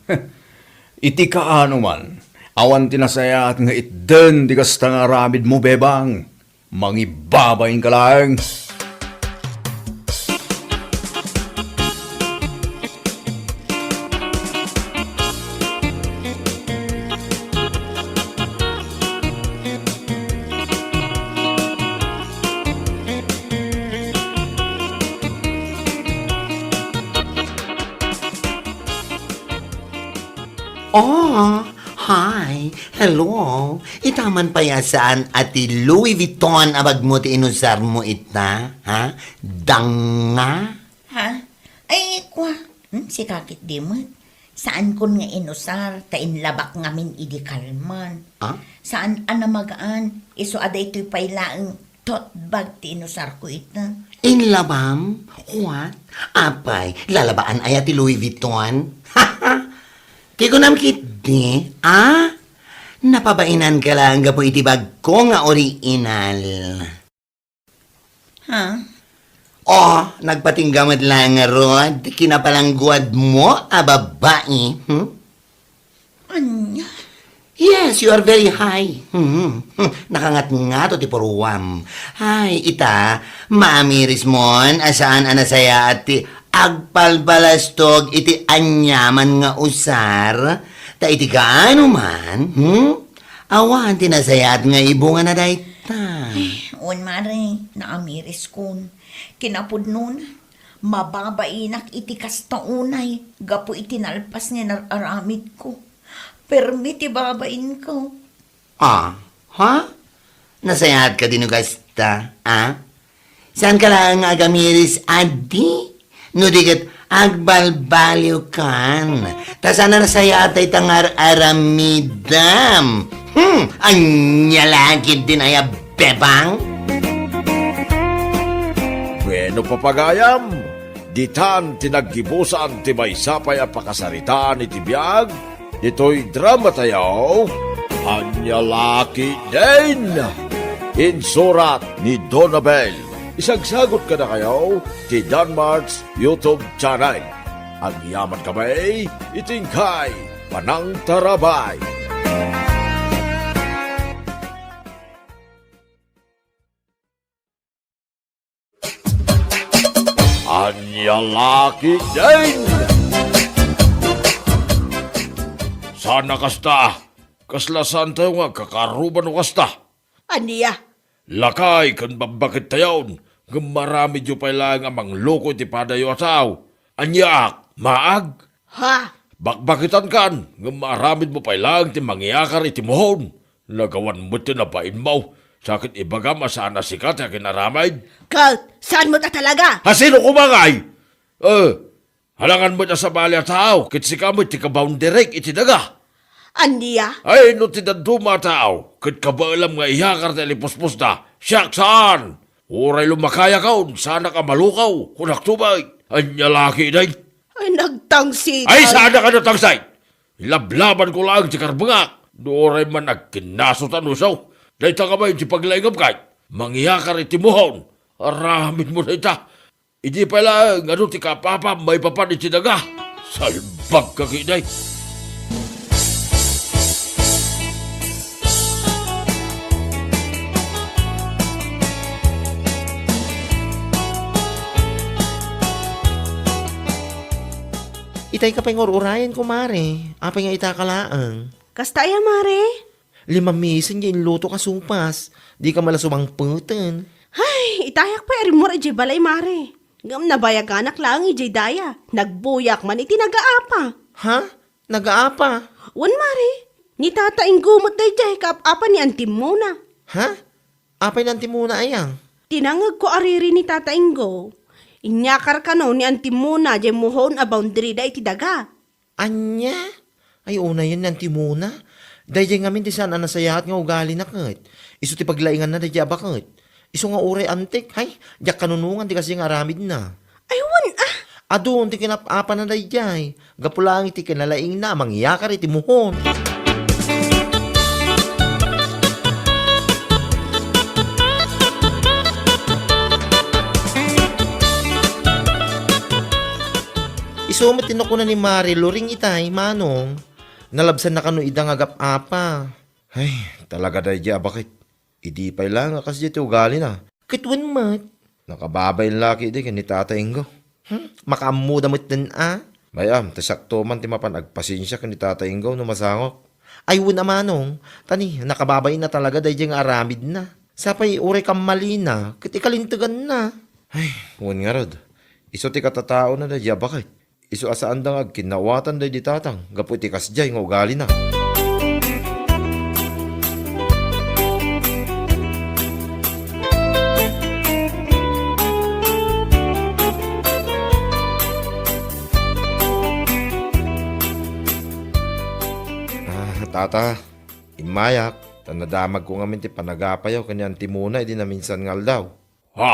Iti kaano man, awan ti nasayaat nga itden ti kasta nga aramidmo, Bebang. Mangibabainka laeng. Oh, hi. Hello. Ita man pay a saan a ti Louis Vuitton a bagmo ti inusarmo ita, ha? Danga? Ha? Ay, kua. Hmm, sika ketdi met. Saankon nga inusar, ta inlabak ngamin idi kalman. Ah? Saan a namagaan, isu a daytoy pay laeng tote bag ti inusarko ita. Inlabam? What? Apay, lalabaan aya ti Louis Vuitton? Ti kunam ketdi, ah? Napabainanka laeng gapu iti bagko nga original. Ha? Oh, nagpatingga met laeng ngarud ti kinapalangguadmo a babai, hmm? Ania? Yes, you are very high. Hmm, hmm. Nakangatngato ti puruam. Ay, ita, maamirismon a saan a nasayaat ti agpalbalastog iti aniaman nga usar. Ta iti kaano man, hmm? Awan ti nasayaat nga ibungana dayta. Eh, wen, mare, naamiriskon. Kinapudnona, mababainak iti kasta unay gapu iti nalpas nga inar-aramidko. Permi ti babainko. Ah, ha? Nasayaat kadi no kasta, ah? Saanka laeng nga agamiris, adi? No di ket agbalbaliwkan. Ta saan a nasayaat dayta nga ar-aramidem. Hmm, ania la ketdin aya, Bebang? Bueno, papagayam, ditan ti naggibusan ti maysa pay a pakasaritaan iti biag ditoy dramatayo, Ania La Ketdin. Insurat ni Donabel. Isagsagut kadakayo ti Danmart's YouTube channel. Agyamankami iti inkay panangtarabay. Ania La Ketdin? Saan a kasta. Kasla saantayo nga agkakaruba no kasta. Ania? Lakay ken bakbakettayon, ngem maaramidyo pay laeng a mangloko iti padayo a tao. Aniaak, maag? Ha? Bakbaketankan, ngem maaramidmo pay laeng ti mangiakar iti muhon. Nagawan met ti nabainmo, sa ket ibagam a saan a sika ti akinaramid. Ket, saan met a talaga? Ha, sino koma ngay? Eh, alangan met a sabali a tao, ket sika met ti kabounderik iti daga. Ania? Ay, no ti dadduma a tao, ket kabaelam nga iyakar ti alipuspos da, siak saan. Uray lumakayakon, saanak a malukaw, kunakto bay. Ania La Ketdin? Ay, nagtangsit. Ay, saanak a nagtangsit. Ilablabanko laeng ti karbengak. No uray man agkinnaso ta no isu. Dayta kami ti paglaingam kay. Mangiakar iti muhon. Aramidmo dayta. Idi pay laeng adu ti kaapapam maipapan iti daga. Salbagka ketdi. Itay ka pay nga ur-urayen, kumare. Apay nga ita ka laeng? Kasta aya, mare? Lima mesen nga inluto ka supas. Di ka mala sumangpeten. Ay, itayak pay a rimmuar idiay balay, mare. Ngem nabayaganak laeng idiay daya. Nagbuyak man iti nagaapa. Ha? Nagaapa? Wen, mare. Ni Tata Ingo met daydiay kaap-apa ni Anti Mona. Ha? Apay ni Anti Mona aya? Tinangngegko a riri ni Tata Ingo. Inyakar kano ni Anti Mona diay muhon a boundary da iti daga. Ania? Ay, unayen ni Anti Mona. Daydiay ngamin ti saan a nasayaat nga ugalina ket. Isu ti paglainganna daydiay a baket. Isu nga uray antik, hay, diak kanunongan ti kasdiay nga aramidna. Ay, wen, ah! Adun ti kinap-apana daydiay. Gapu laeng iti kinalaingna a mangyakar iti muhon. Isu met ti nakuna ni Mare Loring itay, Manong. Nalabsanna kano ida nga agap-apa. Ay, talaga daydiay a baket. Idi pay laeng a kasdiay ti ugalina. Ket wen met. Nakababain la ketdi ken ni Tata Ingo. Hmm, makaammoda metten a. Bay-am, ta siakto man ti mapan agpasensia ken ni Tata Ingo no masangok. Ay, wen a, Manong, ta ni, nakababain a talaga daydiay nga aramidna. Sapay uray kammalina, ket ikalinteganna. Ay, wen ngarud, isu ti katataona daydiay a baket. Isu a saanda nga agkinnaawatan daydi tatang gapu iti kasdiay nga ugalina. Ah, tata, immayak, ta nadamagko ngamin ti panagapayo ken ni Anti Mona idi naminsan nga aldaw. Ha?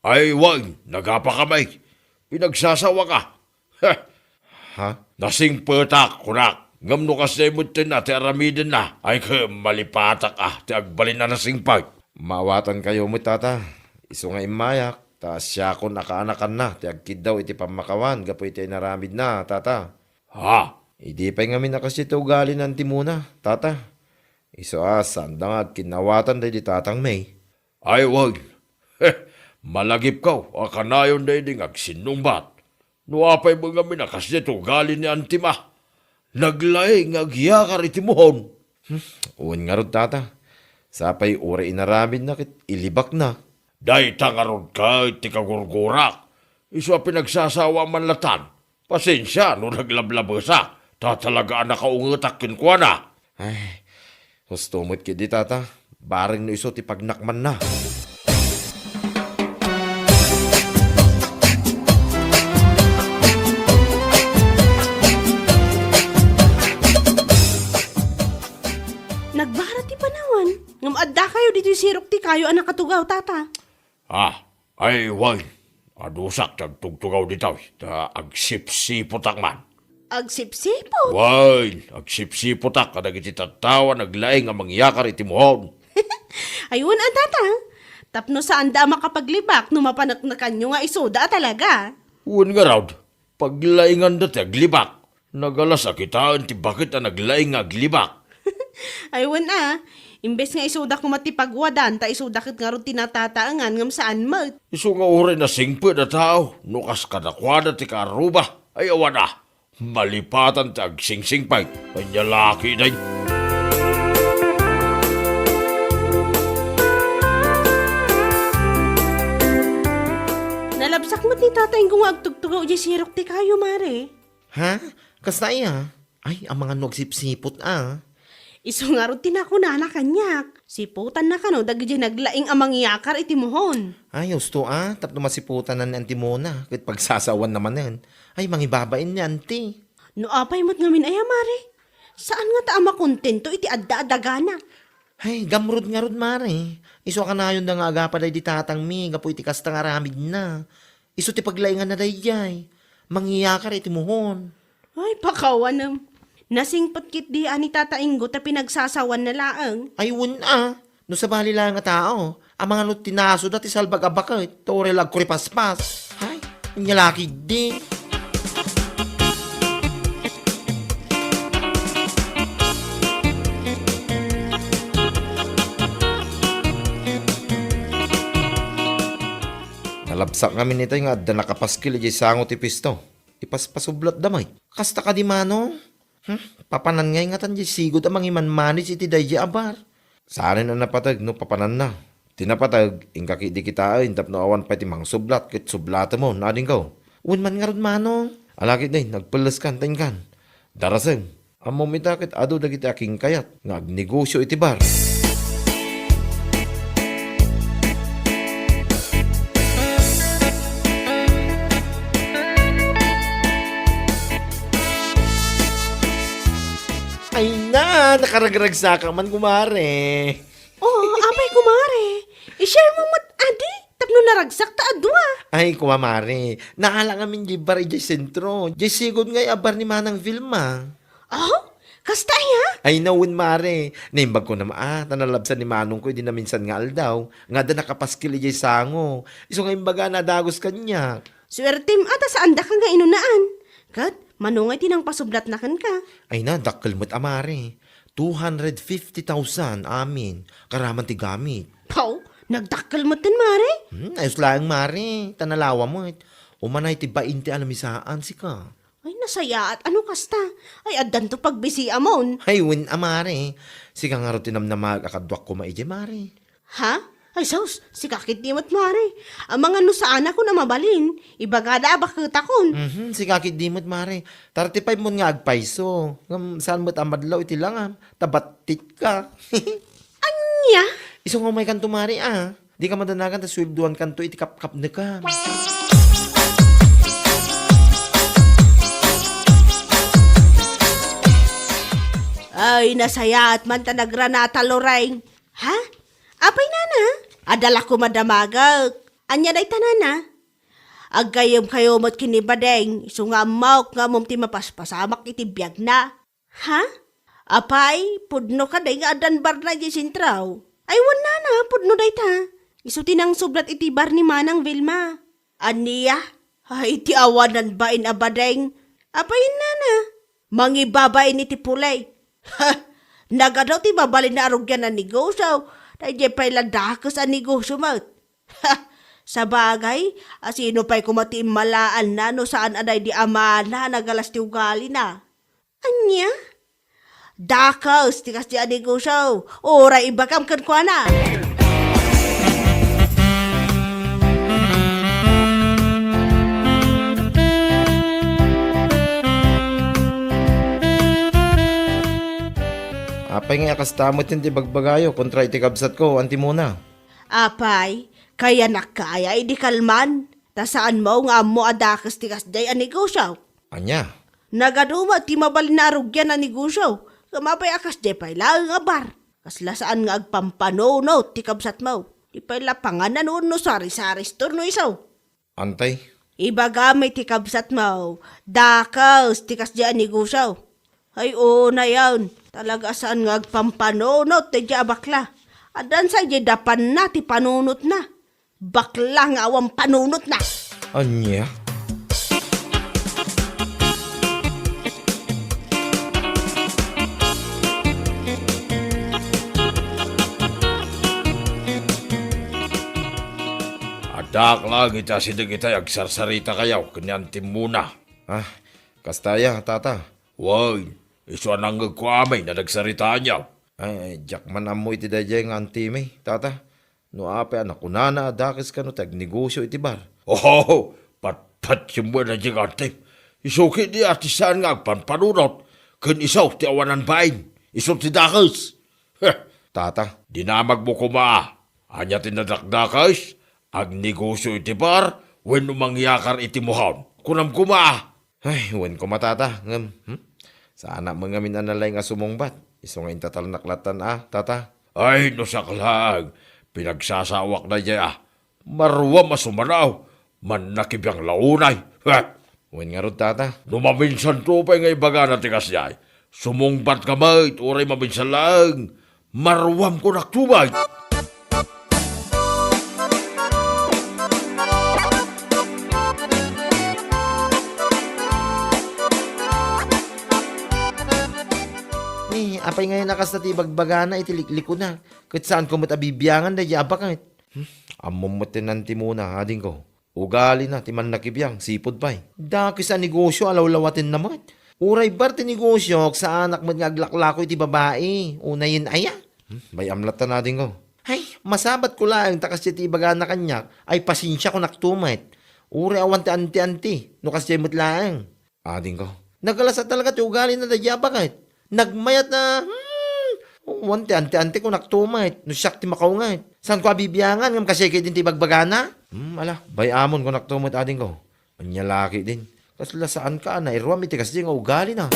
Ay, wen, nagapaka met. Pinagsasawaka. Ha? Nasingpetak, kunak. Ngem no kasdiay metten a ti aramidenna, ay ket malipatak a ti agbalin a nasingpet. Maawatankayo met, tata. Isu nga immayak, ta siakon a kaanakanna ti agkiddaw iti pammakawan gapu iti inaramidna, tata. Ha? Idi pay ngamin a kasdiay ti ugali ni Anti Mona, tata. Isu a saanda nga agkinnaawatan daydi tatangmi. Ay, wen. Malagipko a kanayon daydi nga agsinnungbat. No apay met ngamin a kasdiay ti ugali ni Antim a naglaing nga agyakar iti muhon. Hmm, wen ngarud, tata. Sapay uray inaramidna ket ilibakna. Dayta ngarud ket ti kagurgurak. Isu a pinagsasawa man latan. Pasensia no naglablabesa, ta talaga a nakaungetak kenkuana. Ay, husto met ketdi, tata. Bareng no isu ti pagnakmanna. Nagbara ti panawan, ngem addakayo ditoy sirok ti kayo a nakatugaw, tata. Ah, ay, wen. Adusak ti agtugtugaw ditoy, ta agsipsipotak man. Agsipsipot? Wen, agsipsipotak kadagiti tattao a naglaing a mangyakar iti muhon. Ay, wen a, tata. Tapno saanda a makapaglibak no mapaneknekanyo nga isuda a talaga. Wen ngarud, paglainganda ti aglibak. Nagalas a kitaen ti baket a naglaing nga aglibak. Ay, wen a, imbes nga isuda koma ti pagwadan, ta isuda ket ngarud ti natataengan ngem saan met. Isu nga uray nasingpet a tao, no kas kadakuada ti kaaruba, ay awan a, malipatan ti agsingsingpet. Ania la ketdi. Nalabsak met ni Tata Ingo nga agtugtugaw idiay sirok ti kayo, mare. Ha? Kasta aya? Ay, amangan no agsipsipot a. Isu ngarud ti nakunana kaniak. Sipotanna kano dagiti naglaing a mangyakar iti muhon. Ay, husto a, tapno masipotanna ni Anti Mona, ket pagsasawanna manen. Ay, mangibabain ni Anti. No apay met ngamin aya, mare? Saan ngata a makontento iti adda a dagana? Ay, gamrud ngarud, mare. Isu a kanayonda nga agapa daydi tatangmi gapu iti kasta nga aramidna. Isu ti paglainganna daydiay. Mangyakar iti muhon. Ay, pakawanem. Nasingpet ketdi a ni Tata Ingo ta pinagsasawanna laeng. Ay, wen a. No sabali laeng a tao, amangan no tinasuda ti salbag a baket, ta uray la agkuripaspas. Ay, ania la ketdi. Nalabsak ngamin itay nga adda nakapaskel idiay sango ti pisto. Ipaspasublatda met. Kasta kadi, Manong? Hmm? Papanan ngay ngatan diay sigud a mangimanmanage iti daydiay a bar. Saanen a napateg no papananna. Ti napateg, inka ketdi kitaen tapno awan pay ti mangsublat ket sublatemon, adingko. Wen man ngarud, Manong. Ala ketdi, nagpelleskan ta inkan. Darasem. Ammom ita ket adu dagiti akinkayat nga agnegosio iti bar. Ay na, nakaragragsaka man, kumare. Oh, apay, kumare. I-share mo met adi, tapno naragsak ta a dua. Ay, kumare. Naala ngamin diay bar idiay sentro. Diay sigud ngay a bar ni Manang Vilma. Oh? Kasta aya? Ay, nawen, mare. Naimbag ko na maa, ta nalabsan ni manongko idi naminsan nga aldaw, nga adda nakapaskil idiay sango. Isu nga imbagana a dagus kaniak. Suertem a ta saandaka nga inunaan. Ket, mano ngay ti nangpasublatna kenka? Ay na, dakkel met a, mare. Two hundred fifty thousand, amin. Karaman ti gamit. Paw, nagdakkel met ten, mare? Hmm, ayos laeng, mare. Ta nalawa met. Umanay ti bainte a lamisaan, sika. Ay, nasayaat. Ano kasta? Ay, addanto pagbisiamon. Ay, wen a, mare. Sika ngarud ti namnamaek a kaduak koma idiay, mare. Ha? Ay, sus, sika ketdi met, mare. Amangan no saanakon a mabalin. Ibagada a baketakon. Mhm, sika ketdi met, mare. Thirty-five mon nga agpayso. Ngem saan met a madlaw iti langam. Ta battitka. Ania? Isu nga umaykanto, mare, a. Dika madanagan ta sueldoankanto iti kapkapnekam. Ay, nasayaat man ta nagranata, Loreng. Ha? Apay, nana? Adda la koma damagek. Ania dayta, nana? Aggayyemkayo met ken ni Badeng, isu nga ammok nga ammom ti mapaspasamak iti biagna. Ha? Apay, pudno kadi nga addan barna idiay sentro? Ay, wen, nana, pudno dayta. Isu ti nangsublat iti bar ni Manang Vilma. Ania? Ay, ti awanan bain a Badeng. Apay, nana? Mangibabain iti pulay. Ha! Nagadu ti mabalin a rugian a negosio. Daydiay pay la dakes a negosio met. Ha! Sabagay, a sino pay koma ti immalaanna no saan a daydi amana a nagalas ti ugalina? Ania? Dakes ti kasdi a negosio. Uray ibagam kenkuana. Apay ngay a kasta met ti ibagbagayo kontra iti kabsatko, Antimona? Apay, kayanak kaya idi kalman, ta saanmo nga ammo a dakes ti kasdiay a negosio? Ania? Nagadu met ti mabalin a arugian a negosio, ngem apay a kasdiay pay laeng a bar? Kasla saan nga agpampanunot ti kabsatmo. Di pay la panganan wenno sari-sari store no isu. Antay? Ibagam iti kabsatmo, dakes ti kasdiay a negosio. Ay, unayen, talaga saan nga agpampanunot daydiay a bakla. Addan sa idiay dapanna ti panunotna. Bakla nga awan panunotna. Ania? Addaak laeng iti asideg itay agsarsaritakayo ken ni Antimona. Ah, kasta aya, tata? Wen, isu a nangngegko amin a nagsaritaanyo. Ay, ay, diak man ammo iti daydiay nga antimi, tata. No apay a nakunana a dakes kano ti agnegosio iti bar? Oh, patpatiem met daydiay nga antim. Isu ketdi a ti saan nga agpampanunot, ken isu ti awanan bain. Isu ti dakes. Heh, tata, dinamagmo koma. Ania ti nadakdakes? Agnegosio iti bar wenno mangyakar iti muhaon? Kunam koma. Ay, wen koma, tata, ngem, hmm? Saanak met ngamin a nalaing a sumungbat. Isu nga intatalnak lattan a, tata. Ay, no siak laeng, pinagsasawak daydiay a. Maruam a sumanaw, mannakibiang la unay. Ha? Wen ngarud, tata. No maminsanto pay nga ibagana ti kasdiay, sumungbatka met uray maminsan laeng. Maruam, kunak, tubay. Ni, apay ngayen a kasta ti ibagbagana iti liklikuna, ket saanko met a bibiangan daydiay a baket? Hmm? Ammom met ti nantimona, adingko. Ugalina ti mannakibiang, sipud pay. Dakes a negosyo a lawlawatenna met. Uray bar ti negosyo, saanak met nga aglaklako iti babai. Unayen aya? Hmm, bay-am latta, adingko. Hay, masabatko laeng ta kasdiay ti ibagana kaniak, ay pasensia, kunakto met. Uray awan ti anti-anti, no kasdiay met laeng. Adingko. Nagalasa talaga ti ugalina daydiay a baket. Nagmayat na, hmm, wan ti anti-anti, kunakto met, no siak ti makaunget. Saanko a bibiangan, ngem kasdiay ketdin ti ibagbagana? Hmm, ala, bay-amon, kunakto met, adingko. Ania la ketdin? Kasla saanka a nairuam iti kasdiay nga ugalina?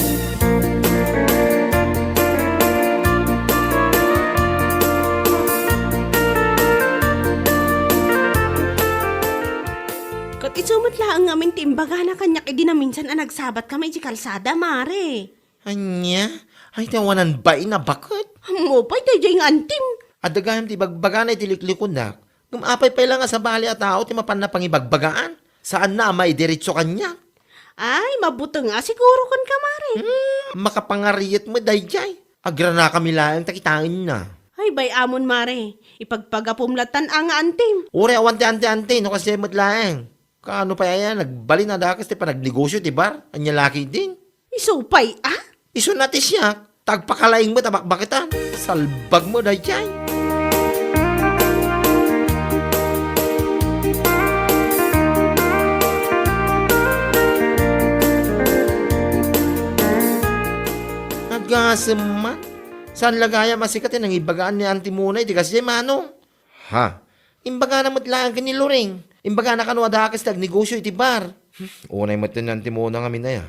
Ket isu met laeng ngamin ti imbagana kaniak idi naminsan a nagsabatkami idiay kalsada, Mare. Ania? Ay, ti awanan bain a baket? Ammom pay daydiay nga antim. Adda gayam ti ibagbagana iti liklikunak. Ngem apay pay la nga sabali a tao ti mapanna pangibagbagaan? Saanna a maidiretso kaniak? Ay, mabuteng a siguro kenka, Mare. Hmm, makapangariet met daydiay. Agranakami laeng ta kitaenna. Ay, bay-amon, Mare. Ipagpagapom lattan a nga antim. Uray awan ti anti-anti, no kasdiay met laeng. Kaano pay aya, nagbalin a dakes ti panagnegosyo iti bar? Ania la ketdin? Isu pay a? Isuna ti siak, ta agpakalaing met a bakbaketan. Salbag met daydiay. Agasem man. Saan la gayam a sika ti nangibagaan ni Auntie Mona iti kasdiay, Manong? Ha? Imbagana met laeng ken ni Loring. Imbagana kano a dakes ti agnegosyo iti bar. Hmm, unay met ni Auntie Mona ngamin aya.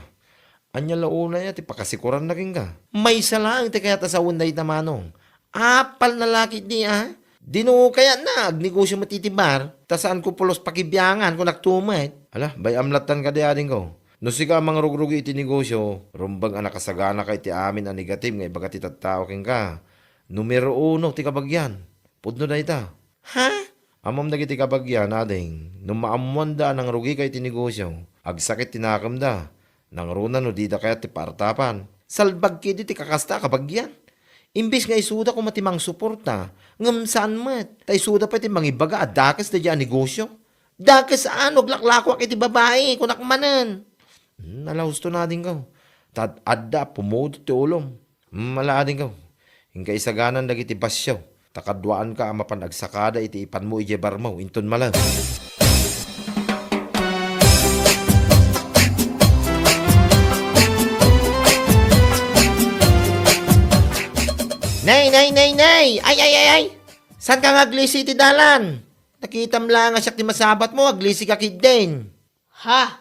Ania la unay a ti pakasikoranna kenka? Maysa laeng ti kayat a sawen dayta, Manong. Apalna la ketdi a. Dino kayatna agnegosyo met iti bar, ta saanko pulos pakibiangan, kunakto met. Ala, bay-am lattan kadi, adingko. No sika a mangrugrugi iti negosyo, rumbeng a nakasaganaka iti amin a negative nga ibaga ti tattao kenka. Numero uno ti kabagian. Pudno dayta. Ha? Ammom dagiti kabagian, ading, no maammoanda a nangrugika iti negosyo, agsakit ti nakemda. Nangruna no dida kayat ti paartapan. Salbag ketdi ti kakasta a kabagian. Imbes nga isuda koma ti mangsuporta, ngem saan met, ta isuda pay ti mangibaga a dakes daydiay a negosyo. Dakes a no aglaklakoak iti babai, kunak manen. Hmm, ala, husto, adingko. Ta adda a pumudot ti ulom. Hmm, ala, adingko. Inka isaganan dagiti basio, ta kaduaanka a mapan agsakada iti ipanmo idiay barmo, inton malem. Nay, nay, nay, nay! Ay, ay, ay, ay! Saanka nga aglisi iti dalan? Nakitam laeng a siak ti masabatmo, aglisika ketdin. Ha?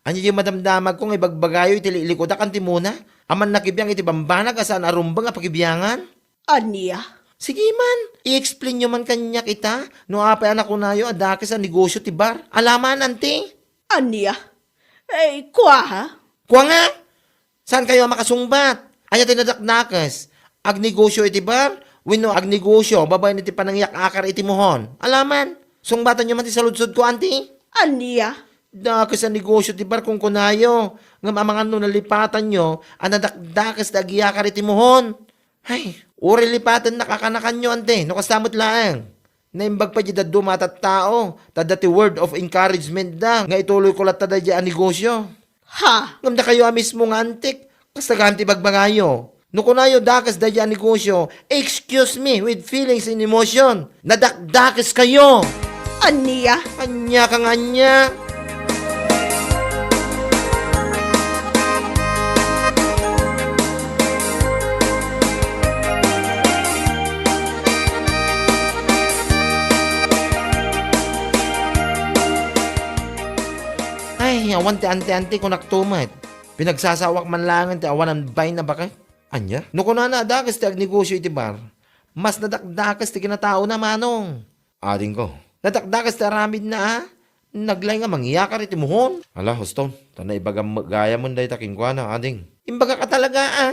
Ania diay madamdamagko nga ibagbagayo iti liklikudak, Auntie Mona? A mannakibiang iti bambanag a saan a rumbeng a pakibiangan? Ania? Sige man, i-explainyo man kaniak ita no apay a nakunayo a dakes a negosyo ti bar. Ala man, Auntie? Ania? Eh, kua, ha? Kua nga? Saankayo a makasungbat? Ania ti nadakdakes? Agnegosyo iti bar wenno agnegosyo babaen iti panangiyak-akar iti muhon? Ala man, sungbatanyo man ti saludsodko, Auntie. Ania? Dakes a negosyo ti bar, kunkunayo, ngem amangan no nalipatanyo a nadakdakes ti agiyakar iti muhon. Ay, uray lipatennak a kanakanyo, Auntie, no kasta met laeng. Naimbag pay diay dadduma a tattao, ta adda ti word of encouragement da nga ituloyko latta daydiay a negosyo. Ha? Ngem dakayo a mismo nga antik, kasta gayam ti ibagbagayo. No kunayo dakes daydiay a negosyo, excuse me with feelings and emotion. Nadakdakeskayo! Ania? Ania ka nga ania? Ay, awan ti anti-anti, kunakto met. Pinagsasaoak man laengen ti awanan bain a baket. Ania? No kunana a dakes ti agnegosyo iti bar, mas nadakdakes ti kinataona, Manong. Adingko. Nadakdakes ti aramidna, a? Naglay nga mangiyakar iti muhon. Ala, huston, ta naibagam met gayamen dayta kenkuana, ading. Imbagak a talaga, a?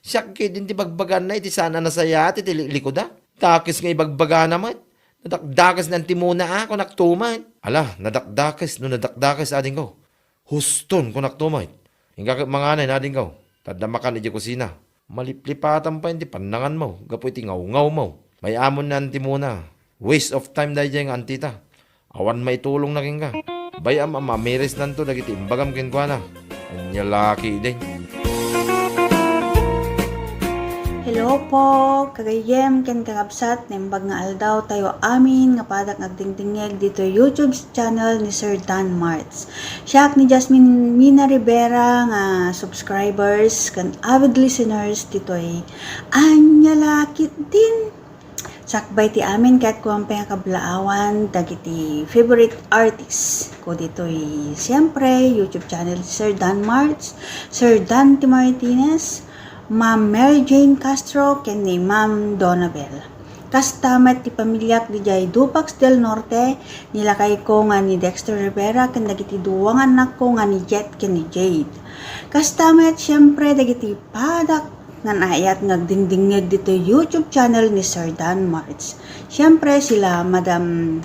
Siak ketdin ti bagbaganna iti saan a nasayaat iti liklikuda. Dakes nga ibagbagana met. Nadakdakes ni Auntie Mona, a, kunakto met. Ala, nadakdakes no nadakdakes, adingko. Huston, kunakto met. Inka ket manganay, adingko. Ta adda makan idiay kusina. Maliplipatan pay ti pannanganmo gapu iti ngawngawmo. Bay-amon ni Auntie Mona. Waste of time daydiay nga antita. Awan maitulongna kenka. Bay-am a mamirisnanto dagiti imbagam kenkuana. Ania la ketdin? Hello po, kagayyem ken kakabsat, naimbag nga aldaw tayo amin nga padak nga agdingdingngeg ditoy YouTube channel ni Sir Dan Marts. Siak ni Jasmine Mina Rivera nga subscribers ken avid listeners ditoy Ania la ketdin. Sakbay ti amin ket kuan pay nga kablaawan dagiti favorite artist ko ditoy, siyempre, YouTube channel ni Sir Dan Marts, Sir Dante Martinez, Ma'am Mary Jane Castro, ken ni Ma'am Donabel. Kasta met ti pamiliak didiay Dupax del Norte, ni lakayko nga ni Dexter Rivera, ken dagiti dua nga annakko nga ni Jet ken ni Jade. Kasta met, siyempre, dagiti padak nga naayat nga agdingdingngeg ditoy YouTube channel ni Sir Dan Marts. Siyempre, sila Madam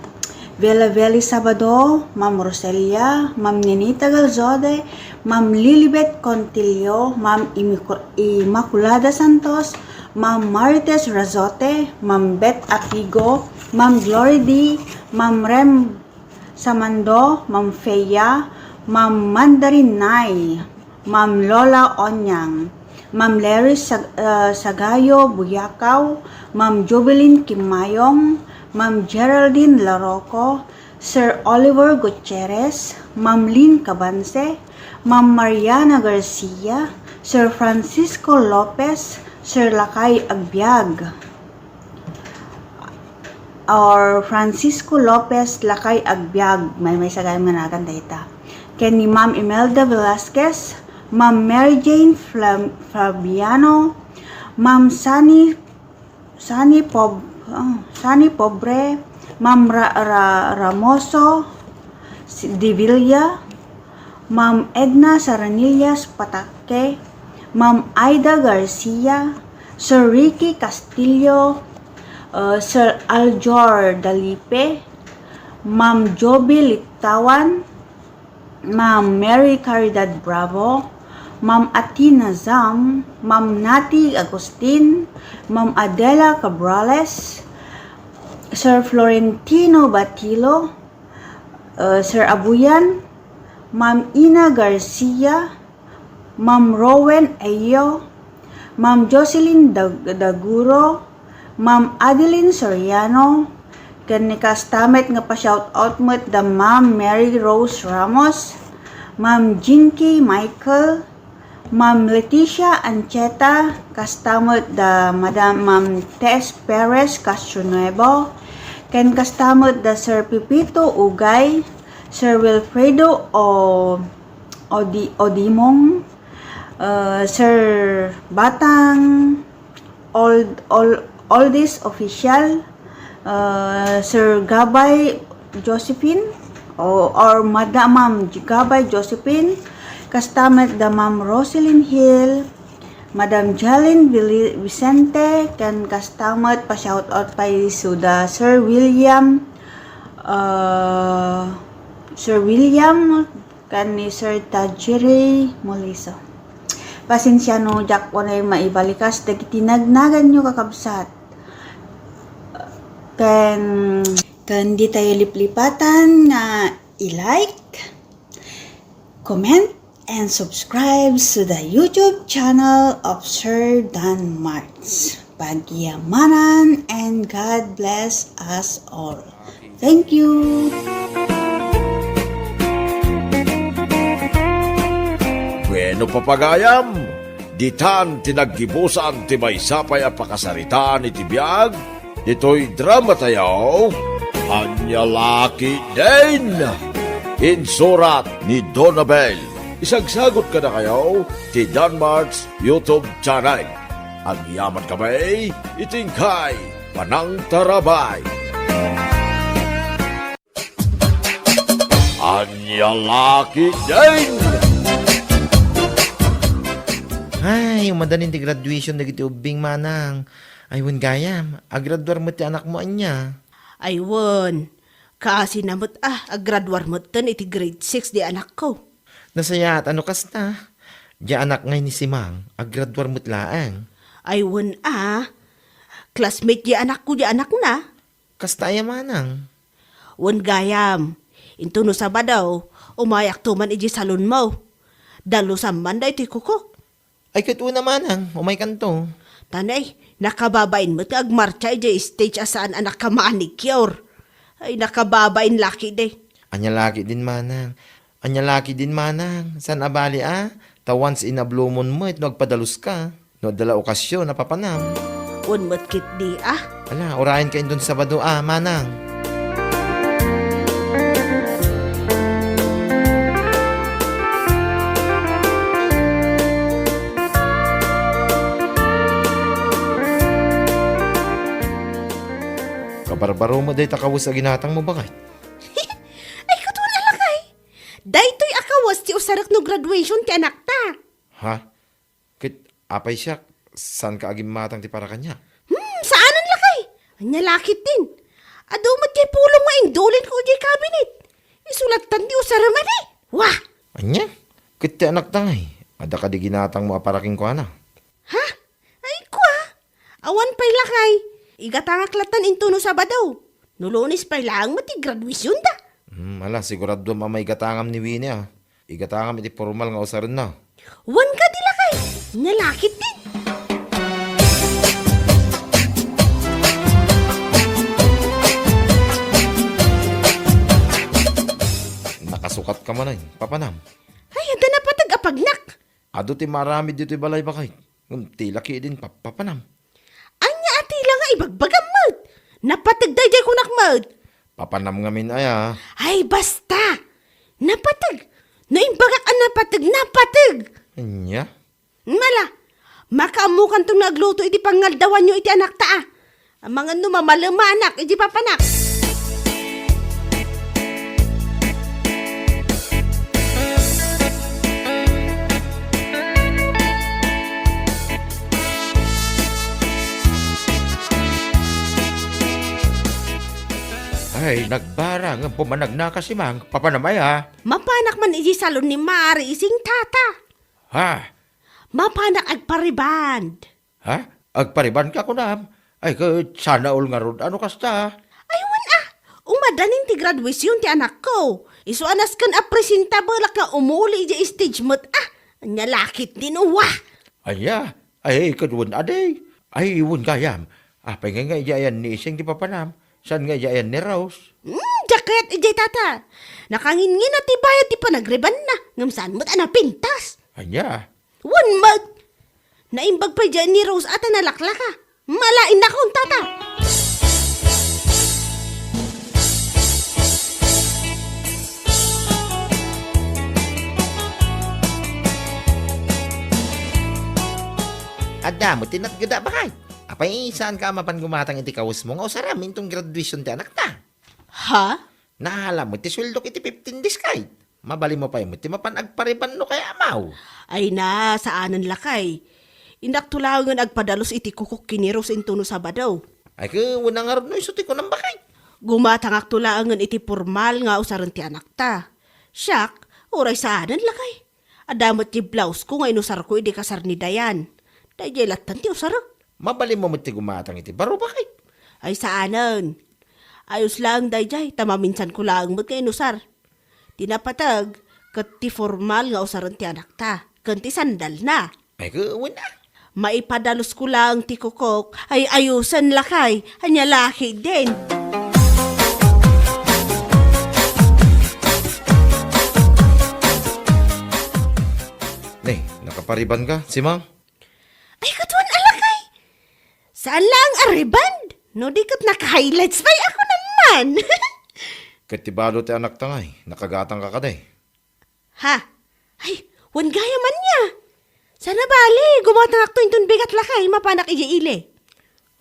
Vela Veli Sabado, Ma'am Roselia, Ma'am Ninita Galzode, Ma'am Lilibet Contillo, Ma'am Imico-, Immaculada Santos, Ma'am Marites Razote, Ma'am Beth Apigo, Ma'am Glory D, Ma'am Rem Samando, Ma'am Feya, Ma'am Mandarin Nay, Ma'am Lola Onyang, Ma'am Larry Sag-, ah, Sagayo Buyakaw, Ma'am Jubilin Kimayong, Ma'am Geraldine Laroco, Sir Oliver Gutierrez, Ma'am Lynn Cabanse, Ma'am Mariana Garcia, Sir Francisco Lopez, Sir Lakay Agbiag, or Francisco Lopez Lakay Agbiag, maymaysa gayam nga nagan dayta. Ken ni Ma'am Imelda Velasquez, Ma'am Mary Jane Flam-, Fabiano, Ma'am Sunny, Sunny Pob-, ah, Sunny Pobre, Ma'am Ra-, Ra-, Ramoso, si-, Devilla, Ma'am Edna Saranillas Pataque, Ma'am Aida Garcia, Sir Ricky Castillo, uh, Sir Aljor Dalipe, Ma'am Joby Littawan, Ma'am Mary Caridad Bravo, Ma'am Athena Zam, Ma'am Nati Agustin, Ma'am Adela Cabrales, Sir Florentino Batilo, uh, Sir Abuyan, Ma'am Ina Garcia, Ma'am Rowen Ayo, Ma'am Jocelyn Dag-, Daguro, Ma'am Adeline Soriano, ken ni kasta met nga pa-shout out met da Ma'am Mary Rose Ramos, Ma'am Jinky Michael, Ma'am Leticia Ancheta, kasta met da Madam Ma'am Tess Perez Castronuevo, ken kasta met da Sir Pepito Ugay, Sir Wilfredo O-, Odi-, Odimong, uh, Sir Batang, Old, Old, Oldest Official, uh, Sir Gabay Josephine, o, or Madam Ma'am Gabay Josephine, kasta met da Ma'am Roselyn Hill, Madam Jalen Vili-, Vicente, ken kasta met pa-shout out pay isu da Sir William, uh, Sir William, ken ni Sir Tajiri Moliso. Pasensia no diak unay maibalikas dagiti nagnaganyo, kakabsat. Ken, ken ditayo liplipatan nga i-like, comment, and subscribe to the YouTube channel of Sir Dan Marts. Pagyamanan and God bless us all. Thank you. Bueno, papagayam, ditan ti naggibusan ti maysa pay a pakasaritaan iti biag ditoy drama tayo, Ania la ketdin. Insurat ni Donabel. Isagsagot kadakayo ti Danmart's YouTube channel. Agyaman kami iti inkay panangtarabay. Ania la ketdin. Ay, umadanin ti graduation dagiti ubbing, manang. Ay, wen gayam, agraduar met ti anakmo, ania? Ay, wen. Kaasina met a, agraduar metten iti grade six di anakko. Nasayaat a no kasta. Di anak ngay ni Simang, agraduar met laeng. Ay, wen a. Classmate di anakko di anakna. Kasta aya manang? Wen gayam, intono Sabado, umayakto man iti salonmo. Dalusam man daytoy kukok. Ay, ket una, manang, umaykanto. Tanay, nakababain met nga agmarcha idiay stage a saan a naka-manicure. Ay, nakababain lakidi. Ania lakidin, manang? Ania lakidin, manang? Saan a bali, a? Ta once in a blue moon met no agpadaluska. No adda la okasyon a papanam. Wen met ketdi, a? Ala, urayenka inton Sabado, a, manang. Kabarbaro met dayta kawes a ginatangmo, baket. Ay, ket wen a lakay. Daytoy a kawes ti usarek no graduation ti anakta. Ha? Ket apay siak, saanka agimmatang ti para kaniak? Hmm, saanen lakay. Ania lakidin? Adu met diay pulong nga indulinko idiay kabinet. Isu lattan ti usarem a di. Wah! Ania? Ket ti anakta ngay, adda kadi ginatangmo a para kenkuana? Ha? Ay, kua? Awan pay lakay. Igatangak lattan intono Sabado. No Lunes pay laeng met ti graduationda. Hmm, ala, siguraduam a maigatangam ni Winnie, a. Igatangam iti pormal nga usarenna. Wen kadi lakay. Ania lakidin. Nakasukatka manen, papanam. Ay, adda napateg a pagnak. Adu ti maaramid ditoy balay, baket. Ngem ti lakidin, papapanam. Ania a tila nga ibagbagam met? Napateg daydiay kunak met. Papanam ngamin aya. Ay, basta! Napateg! No imbagak a napateg, napateg! Ania? Mala, makaammokanton nga agluto iti pangaldawanyo iti anakta, a. Amangan no mamalemanak iti papanak. Ay, nagbara ngem pumanagna ka, Simang, papanam aya. Mapanak man iti salon ni Mari Ising, Tata. Ha? Mapanak agpariband. Ha? Agparibanka kunam? Ay, ket sana all ngarud a no kasta. Ay, wen a. Umadanin ti graduation ti anakko. Isu a nasken a presentablek nga umuli idiay stage met a. Ania lakidin, wa! Ania? Ay, ket wen a di. Ay, wen gayam. Apay ngay nga idiay ayan ni Ising ti papanam? Saan nga idiay ayan ni Rose? Hmm, diak kayat idiay, Tata. Nakanginnginat ti bayad ti panagribanna, ngem saan met a napintas. Ania? Wen met! Naimbag pay diay ni Rose a ta nalaklaka. Mala, innakon, Tata! Adda met ti natgeda, baket. Apay, saanka a mapan gumatang iti kawesmo nga usarem inton graduation ti anakta? Ha? Naala met ti sueldok iti fifteen days, kayat. Mabalinmo pay met ti mapan agpariban no kayamaw. Ay na, saanen lakay. Innakto laengen agpadalus iti kukok ken ni Rose intono Sabado. Ay, ket wen a ngarud no isu ti kunam, baket. Gumatangakto laengen iti pormal nga usaren ti anakta. Siak, uray saanen lakay. Adda met ti blausko nga inusarko idi kasar ni Dayan. Daydiay lattan ti usarek. Mabalinmo met ti gumatang iti baro, baket. Ay, saanen. Ayos laeng daydiay, ta maminsanko laeng met nga inusar. Ti napateg, ket ti formal nga usaren ti anakta, ken ti sandalna. Ay, ket wen a. Maipadalusko laeng ti kukok, ay ayusen lakay, ania lakidin. Ne, nakaparibanka, Simang? Ay, ket wen a lakay. Saan laeng a rebond? No di ket naka-highlights pay ako naman. Ket ti balo ti anakta ngay, nakagatangka kadi? Ha? Ay, wen gayam ania. Saan a bali, gumatangakto inton bigat lakay, mapanak idiay ili.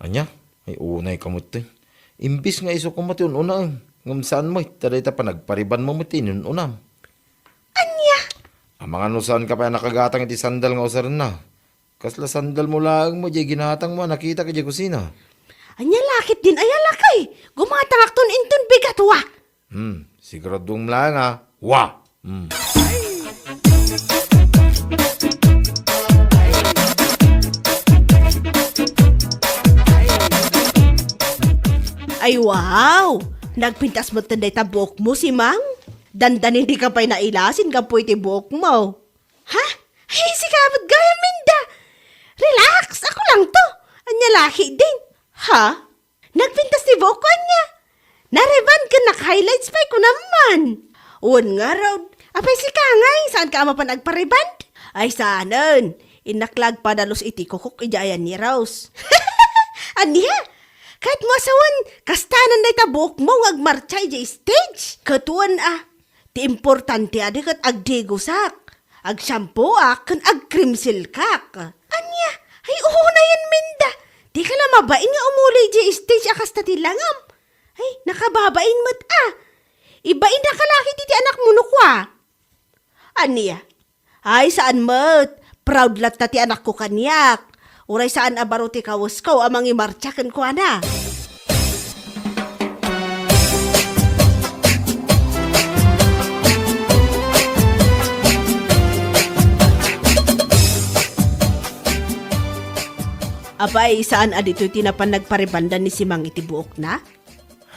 Ania? Ay, unayka met ti. Imbis nga isu koma ti un-unaem, ngem saan met, ta dayta panagparibanmo met ti inun-unam. Ania? Amangan no saanka pay a nakagatang iti sandal nga usarenna. Kasla sandalmo laeng met diay ginatangmo a nakitak idiay kusina. Ania lakidin aya lakay? Gumatangakton inton bigat, wa! Hmm, siguraduem laeng a, wa! Hmm. Ay, wow! Nagpintas metten dayta buokmo, Simang? Dandani, dika pay nailasin gapu iti buokmo. Ha? Ay, sika met gayam, Minda. Relax, ako lang to. Ania la ketdin? Ha? Nagpintas ti buokko, ania? Nareban ken naka-highlights pay, kunam man. Wen ngarud, apay sika ngay, saanka a mapan agpareban? Ay, saanen. Innak la agpadalus iti kukok idiay ayan ni Rose. Ania? Kayatmo a sawen, kastanan dayta buokmo nga agmartsa idiay stage? Ket wen a, ti importante a di ket agdigosak, agsiampoak, ken agcream silkak. Ania? Ay, unayen, Minda. Dika la mabain nga umuli idiay stage a kasta ti langam. Ay, nakababain met a. Ibainaka la ketdi ti anakmo no kua. Ania? Ay, saan met. Proud latta ti anakko kaniak. Uray saan a baro ti kawesko a mangimartsa kenkuana. Apay, saan a ditoy ti napan nagparebanda ni Simang iti buokna?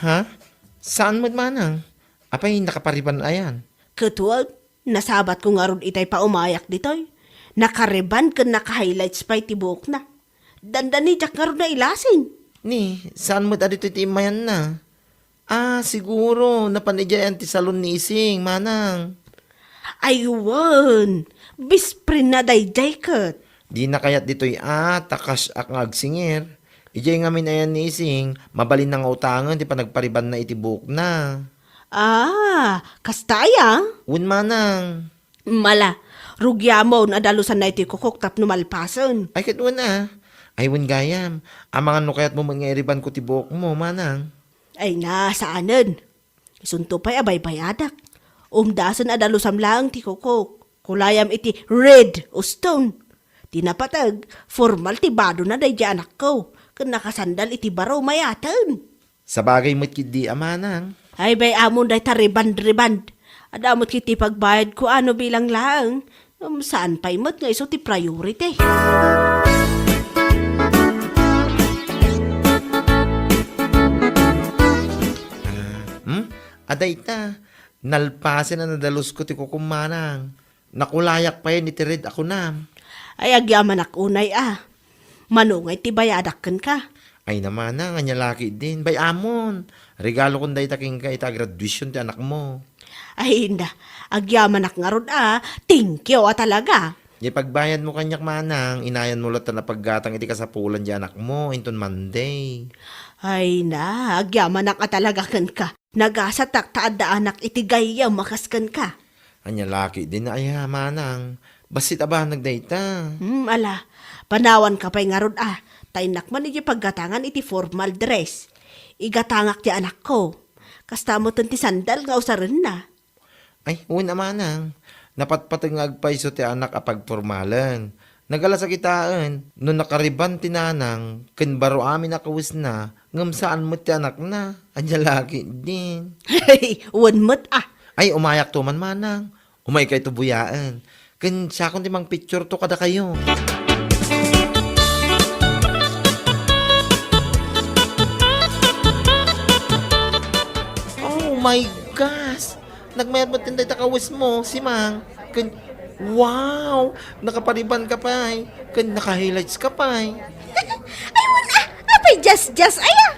Ha? Saan met manang? Apay, nakapareban ayan? Ket wen, nasabatko ngarud itay paumayak ditoy. Nakareban ken naka-highlights pay ti buokna. Dandani, diak ngarud nailasin. Ni, saan met a ditoy ti immayanna? Ah, siguro, napan idiay ayan ti salon ni Ising, manang. Ay, wen, best friendna daydiay ket. Dina kayat ditoy a, ta kasyak nga agsingir. Idiay ngamin ayan ni Ising, mabalinna nga utangen ti panagparebanna iti buokna. Ah, kasta aya? Wen manang. Mala, rugiamon a dalusanna iti kukok tapno malpasen. Ay, ket wen a. Ay, wen gayam. Amangan no kayatmo met nga irebanko ti buokmo, manang. Ay na, saanen. Isunto pay a baybayadak. Umdasen a dalusam laeng ti kukok. Kulayam iti red uston. Ti napateg, formal ti badona daydiay anakko. Ken nakasandal iti baro, mayaten. Sabagay met ketdi a manang. Ay, bay-amon dayta reband-reband. Adda met ketdi pagbayadko a no bilang laeng. Ngem saan pay met nga isu ti priority. Ah, hmm? Adda ita, nalpasen a nadalusko ti kukom, manang. Nakulayak payen iti red a kunam. Ay, agyamanak unay a. Mano ngay ti bayadak kenka? Ay na manang, ania la ketdin. Bay-amon. Regalokon dayta kenka ita graduation ti anakmo. Ay, inda. Agyamanak ngarud a. Thank you a talaga. Diay pagbayadmo kaniak, manang, inayanmo latta a paggatang iti kasapulan diay anakmo inton Monday. Ay na, agyamanak a talaga kenka. Nagasatak ta addaanak iti gayyem a kas kenka. Ania la ketdin aya, manang? Bassit a banag dayta. Hmm, ala, panawanka pay ngarud a, ta innak man idiay paggatangan iti formal dress. Igatangak ti anakko. Kasta metten ti sandal nga usarenna. Ay, wen a manang. Napatpateg nga agpayso ti anak a pagpormalen. Nagalas a kitaen no nakareban ti nanang ken baro amin a kawesna ngem saan met ti anakna. Ania la ketdin. Wen met a. Ay, umayakto man, manang. Umaykayto buyaen. Ken siakon ti mangpictureto kadakayo. Oh my gosh! Nagmayat met dayta kawesmo, Simang. Ken, wow! Nakaparebanka pay. Ken naka-highlights ka pay. Ay, wen a, apay diasdias aya?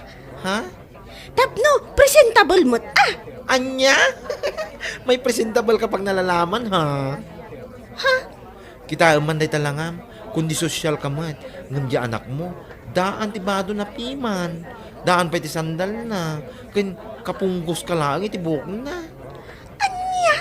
Ha? Tapno, presentable met a. Ania? May presentable ka pay nalalaman, ha? Ha? Kitaem man dayta langam, kundi sosyal ka met, ngem diay anakmo, daan ti badona piman, daan pay ti sandalna, ken kapunggos ka laeng iti buokna. Ania?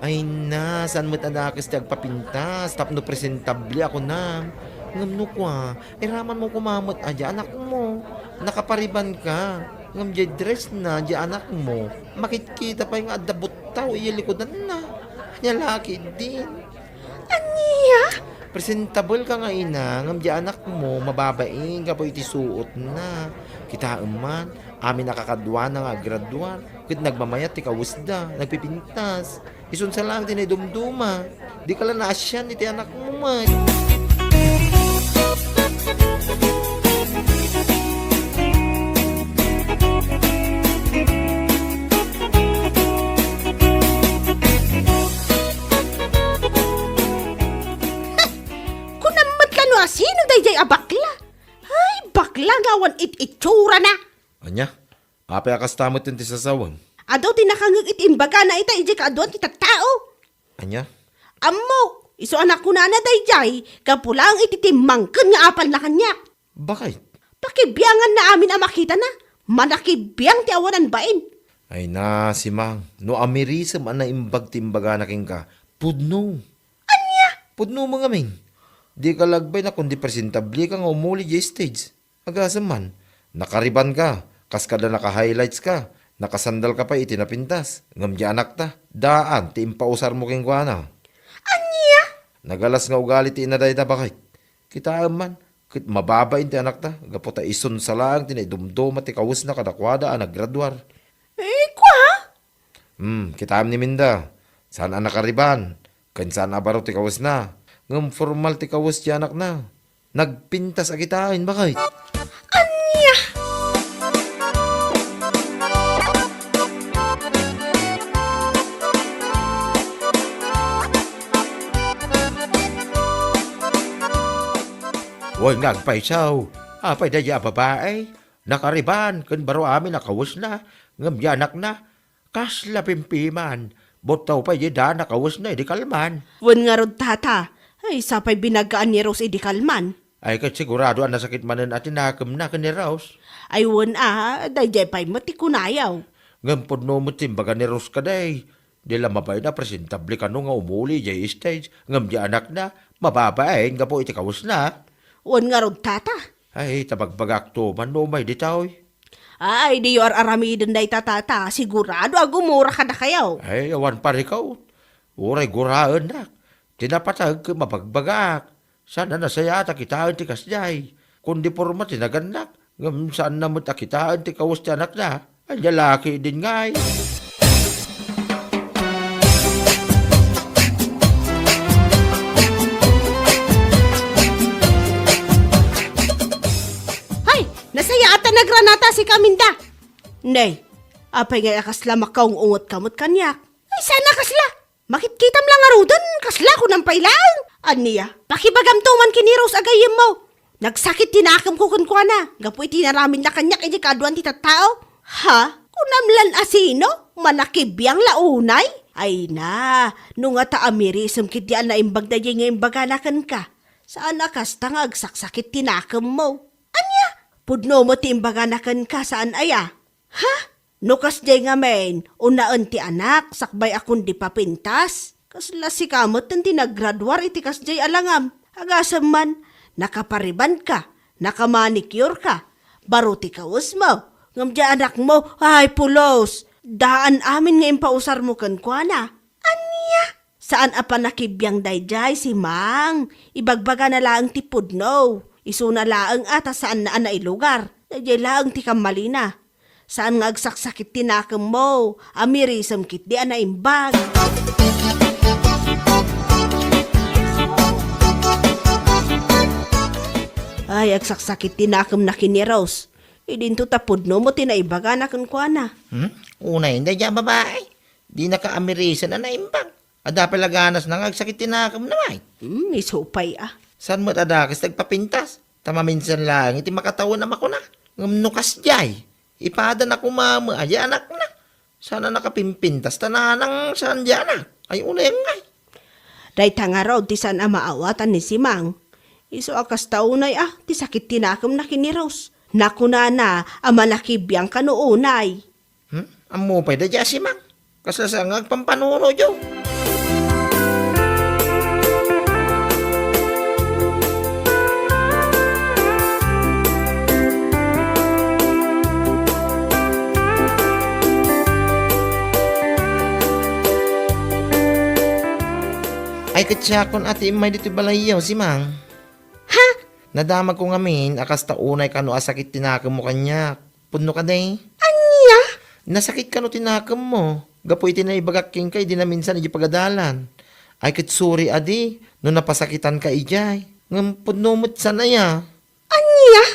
Ay na, saan met a dakes ti agpapintas tapno presentable a kunam. Ngem no kua, iramanmo koma met a diay anakmo, nakapareban ka, ngem diay dressna diay anakmo, makitkita pay nga adda buttaw idiay likudanna. Ania la ketdin. Ania? Presentable ka nga ina, ngem diay anakmo, mababain gapu iti suotna. Kitaem man, amin a kakaduana nga aggraduar, ket nagmamayat ti kawesda, nagpipintas. Isun sa laeng ti naidumduma. Dika la naasian iti anakmo met. Idiay a bakla. Ay, bakla nga awan it-itsurana. Ania? Apay a kasta met ti sasawem? Adu ti nakangngeg iti imbagana ita idiay kaaduan ti tattao. Ania? Ammok, isu a nakunana daydiay, gapu laeng iti timmangken nga apalna kaniak. Bakit? Pakibianganna amin a makitana. Manakibiang ti awanan bain. Ay na, Simang, no amirisem a naimbag ti imbagana kenka, pudno. Ania? Pudno mo ngamin. Di ka lagbay na kundi presentable ka nga umuli di stage. Agasem man, nakariban ka, kas kada naka-highlights ka, nakasandal ka pay iti napintas, ngem di anakta, daan ti impausar mo kenkuana. Ania? Nagalas nga ugali ti ina dayta, bakit? Kitaem man, ket mababain ti anakta, gapu ta isunsa laeng ti naidumduma ti kawesna kadakuada a naggraduar. Eh, kua? Hmm, kitaem ni Minda, saan a nakariban, ken saan a baro ti kawesna, ngem formal ti kawes ti anakna. Nagpintas a kitaen, bakit? Ania? Wen nga agpayso, apay daydiay a babai? Nakariban ken baro amin a kawesna, ngem di anakna, kasla pimpiman, buttaw pay di daan a kawesna idi kalman. Wen ngarud, tata, ay, sapay binagaan ni Rose idi kalman. Ay, ket sigurado a nasakit manen a tinakemna ken ni Rose. Ay, wen a, daydiay pay met ti kunayo. Ngem pudno met ti imbaga ni Rose kadi. Di la mabain a presentable kano nga umuli idiay stage, ngem di anakna, mababain gapu iti kawesna. Wen ngarud, tata. Ay, ta bagbagakto man no umay ditoy. Ay, diyo ar-aramiden dayta, tata. Sigurado a gumura kadakayo. Ay, awan parikot. Uray guraennak. Ti napateg ket mabagbagak. Saan a nasayaat a kitaen ti kasdiay. Kundi porma ti nagannak, ngem saanna met a kitaen ti kawes ti anakna. Ania la ketdin ngay? Hay, nasayaat a nagranata sika, Minda. Nay, apay ngay a kasla makaung-ungetka met kaniak? Ay, saan a kasla. Makitkitam la ngaruden, kasla kunam pay laeng. Ania, pakibagamto man ken ni Rose a gayyemmo. Nagsakit ti nakemko kenkuana, gapu iti inaramidna kaniak idiay kaaduan ti tattao. Ha? Kunam lan a sino? Manakibiang la unay? Ay na, no ngata amirisem ketdi a naimbag daydiay nga imbagana kenka. Saan a kasta nga agsaksakit ti nakemmo. Ania? Pudno met ti imbagana kenka, saan aya? Ha? No kasdiay ngamin, unaen ti anak, sakbay a kundi papintas? Kasla sika met ti naggraduar iti kasdiay a langam. Agasem man, nakaparibanka, nakamanicureka, baro ti kawesmo, ngem di anakmo, ay, pulos! Daan amin nga impausarmo kenkuana. Ania? Saan a panakibiang daydiay, Simang. Ibagbagana laeng ti pudno. Isuna laeng a ta saanna a nailugar. Daydiay laeng ti kammalina. Saan nga agsaksakit ti nakemmo. Amirisem ketdi a naimbag. Ay, agsaksakit ti nakemna ken ni Rose. Idinto ta pudno met ti naibagana kenkuana. Hmm? Unay, daydiay a babai. Dinaka amirisen a naimbag. Adda pay la ganasna nga agsakit ti nakemna, ay. Hmm, isu pay a. Saan met a dakes ti agpapintas? Ta maminsan laeng iti makatawen a makuna. Ngem no kasdiay, ipadana koma met a di anakna. Saan a nakapimpintas ta nanang saan di anak. Ay, unay ngay. Dayta ngarud ti saan a maawatan ni Simang. Isu a kasta unay a, ti sakit ti nakemna ken ni Rose. Nakunana a manakibiang kano unay. Hmm? Ammo pay daydiay a Simang. Kasla saan nga agpampanunotyo? Ay, ket siakon a ti immay ditoy balayyo, Simang. Ha? Nadamagko ngamin a kasta unay kano a sakit ti nakemmo kaniak. Pudno kadi? Ania? Nasakit kano ti nakemmo gapu iti naibagak kenka idi naminsan idiay pagadalan. Ay, ket sorry a di no napasakitanka idiay. Ngem pudno met saan aya? Ania?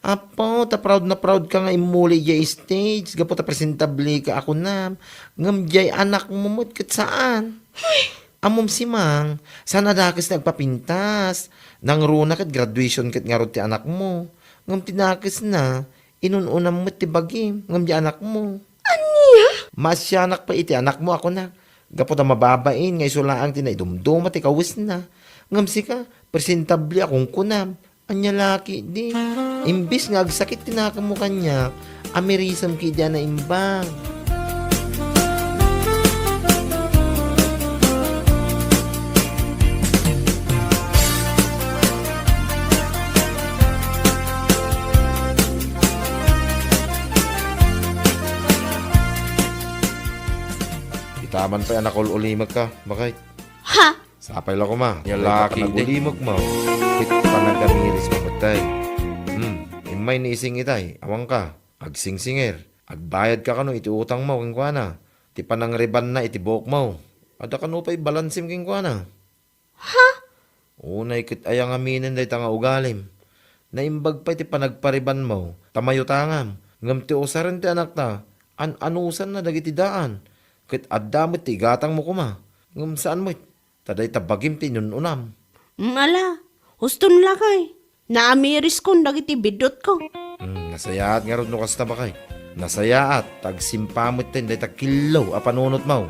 Apo, ta proud na proud ka nga immuli idiay stage gapu ta presentable ka a kunam. Ngem diay anakmo met ket saan. Ay, Ammom, Simang, saan a dakes nga agpapintas. Nangruna ket graduation ket ngarud ti anakmo. Ngem ti dakesna, inun-unam met ti bagim, ngem di anakmo. Ania? Maasianak pay iti anakmo a kunak. Gapu ta mababain nga isu laeng ti naidumduma ti kawesna. Ngem sika, presentable a kunkunam. Ania la ketdi? Imbes nga agsakit ti nakemmo kaniak, amirisem ketdi a naimbag. Itaman pay a nakul-ulimekka, bakay. Ha? Sapay la koma, ania la ketdi? Panagulimekmo ket panagamirismo met tay. Hmm, immay ni Ising itay, awanka, agsingsingir. Agbayadka kano iti utangmo kenkuana. Ti panangribanna iti buokmo. Adda kano pay balansim kenkuana. Ha? Unay ket aya ngaminen dayta nga ugalim. Naimbag pay ti panagparibanmo, ta mayutangam. Ngem ti usaren ti anakta, an-anusanna dagiti daan. Ket adda met ti igatangmo koma. Ngem saan met. Ta dayta bagim ti inun-unam. Mm, ala, huston lakay. Naamiriskon dagiti biddutko. Mm, nasayaat ngarud no kasta, bakay. Nasayaat, ta agsimpa metten dayta killo a panunotmo.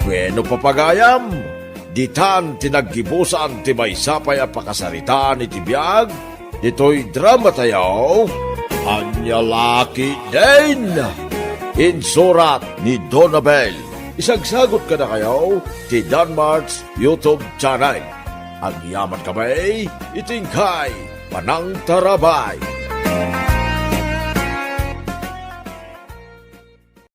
Bueno, papagayam, ditan ti naggibusan ti maysa pay a pakasaritaan iti biag, ditoy dramatayo, Ania la ketdin? Insurat ni Donabel. Isagsagot kadakayo ti Danmart's YouTube channel. Agyaman kami iti inkay panangtarabay.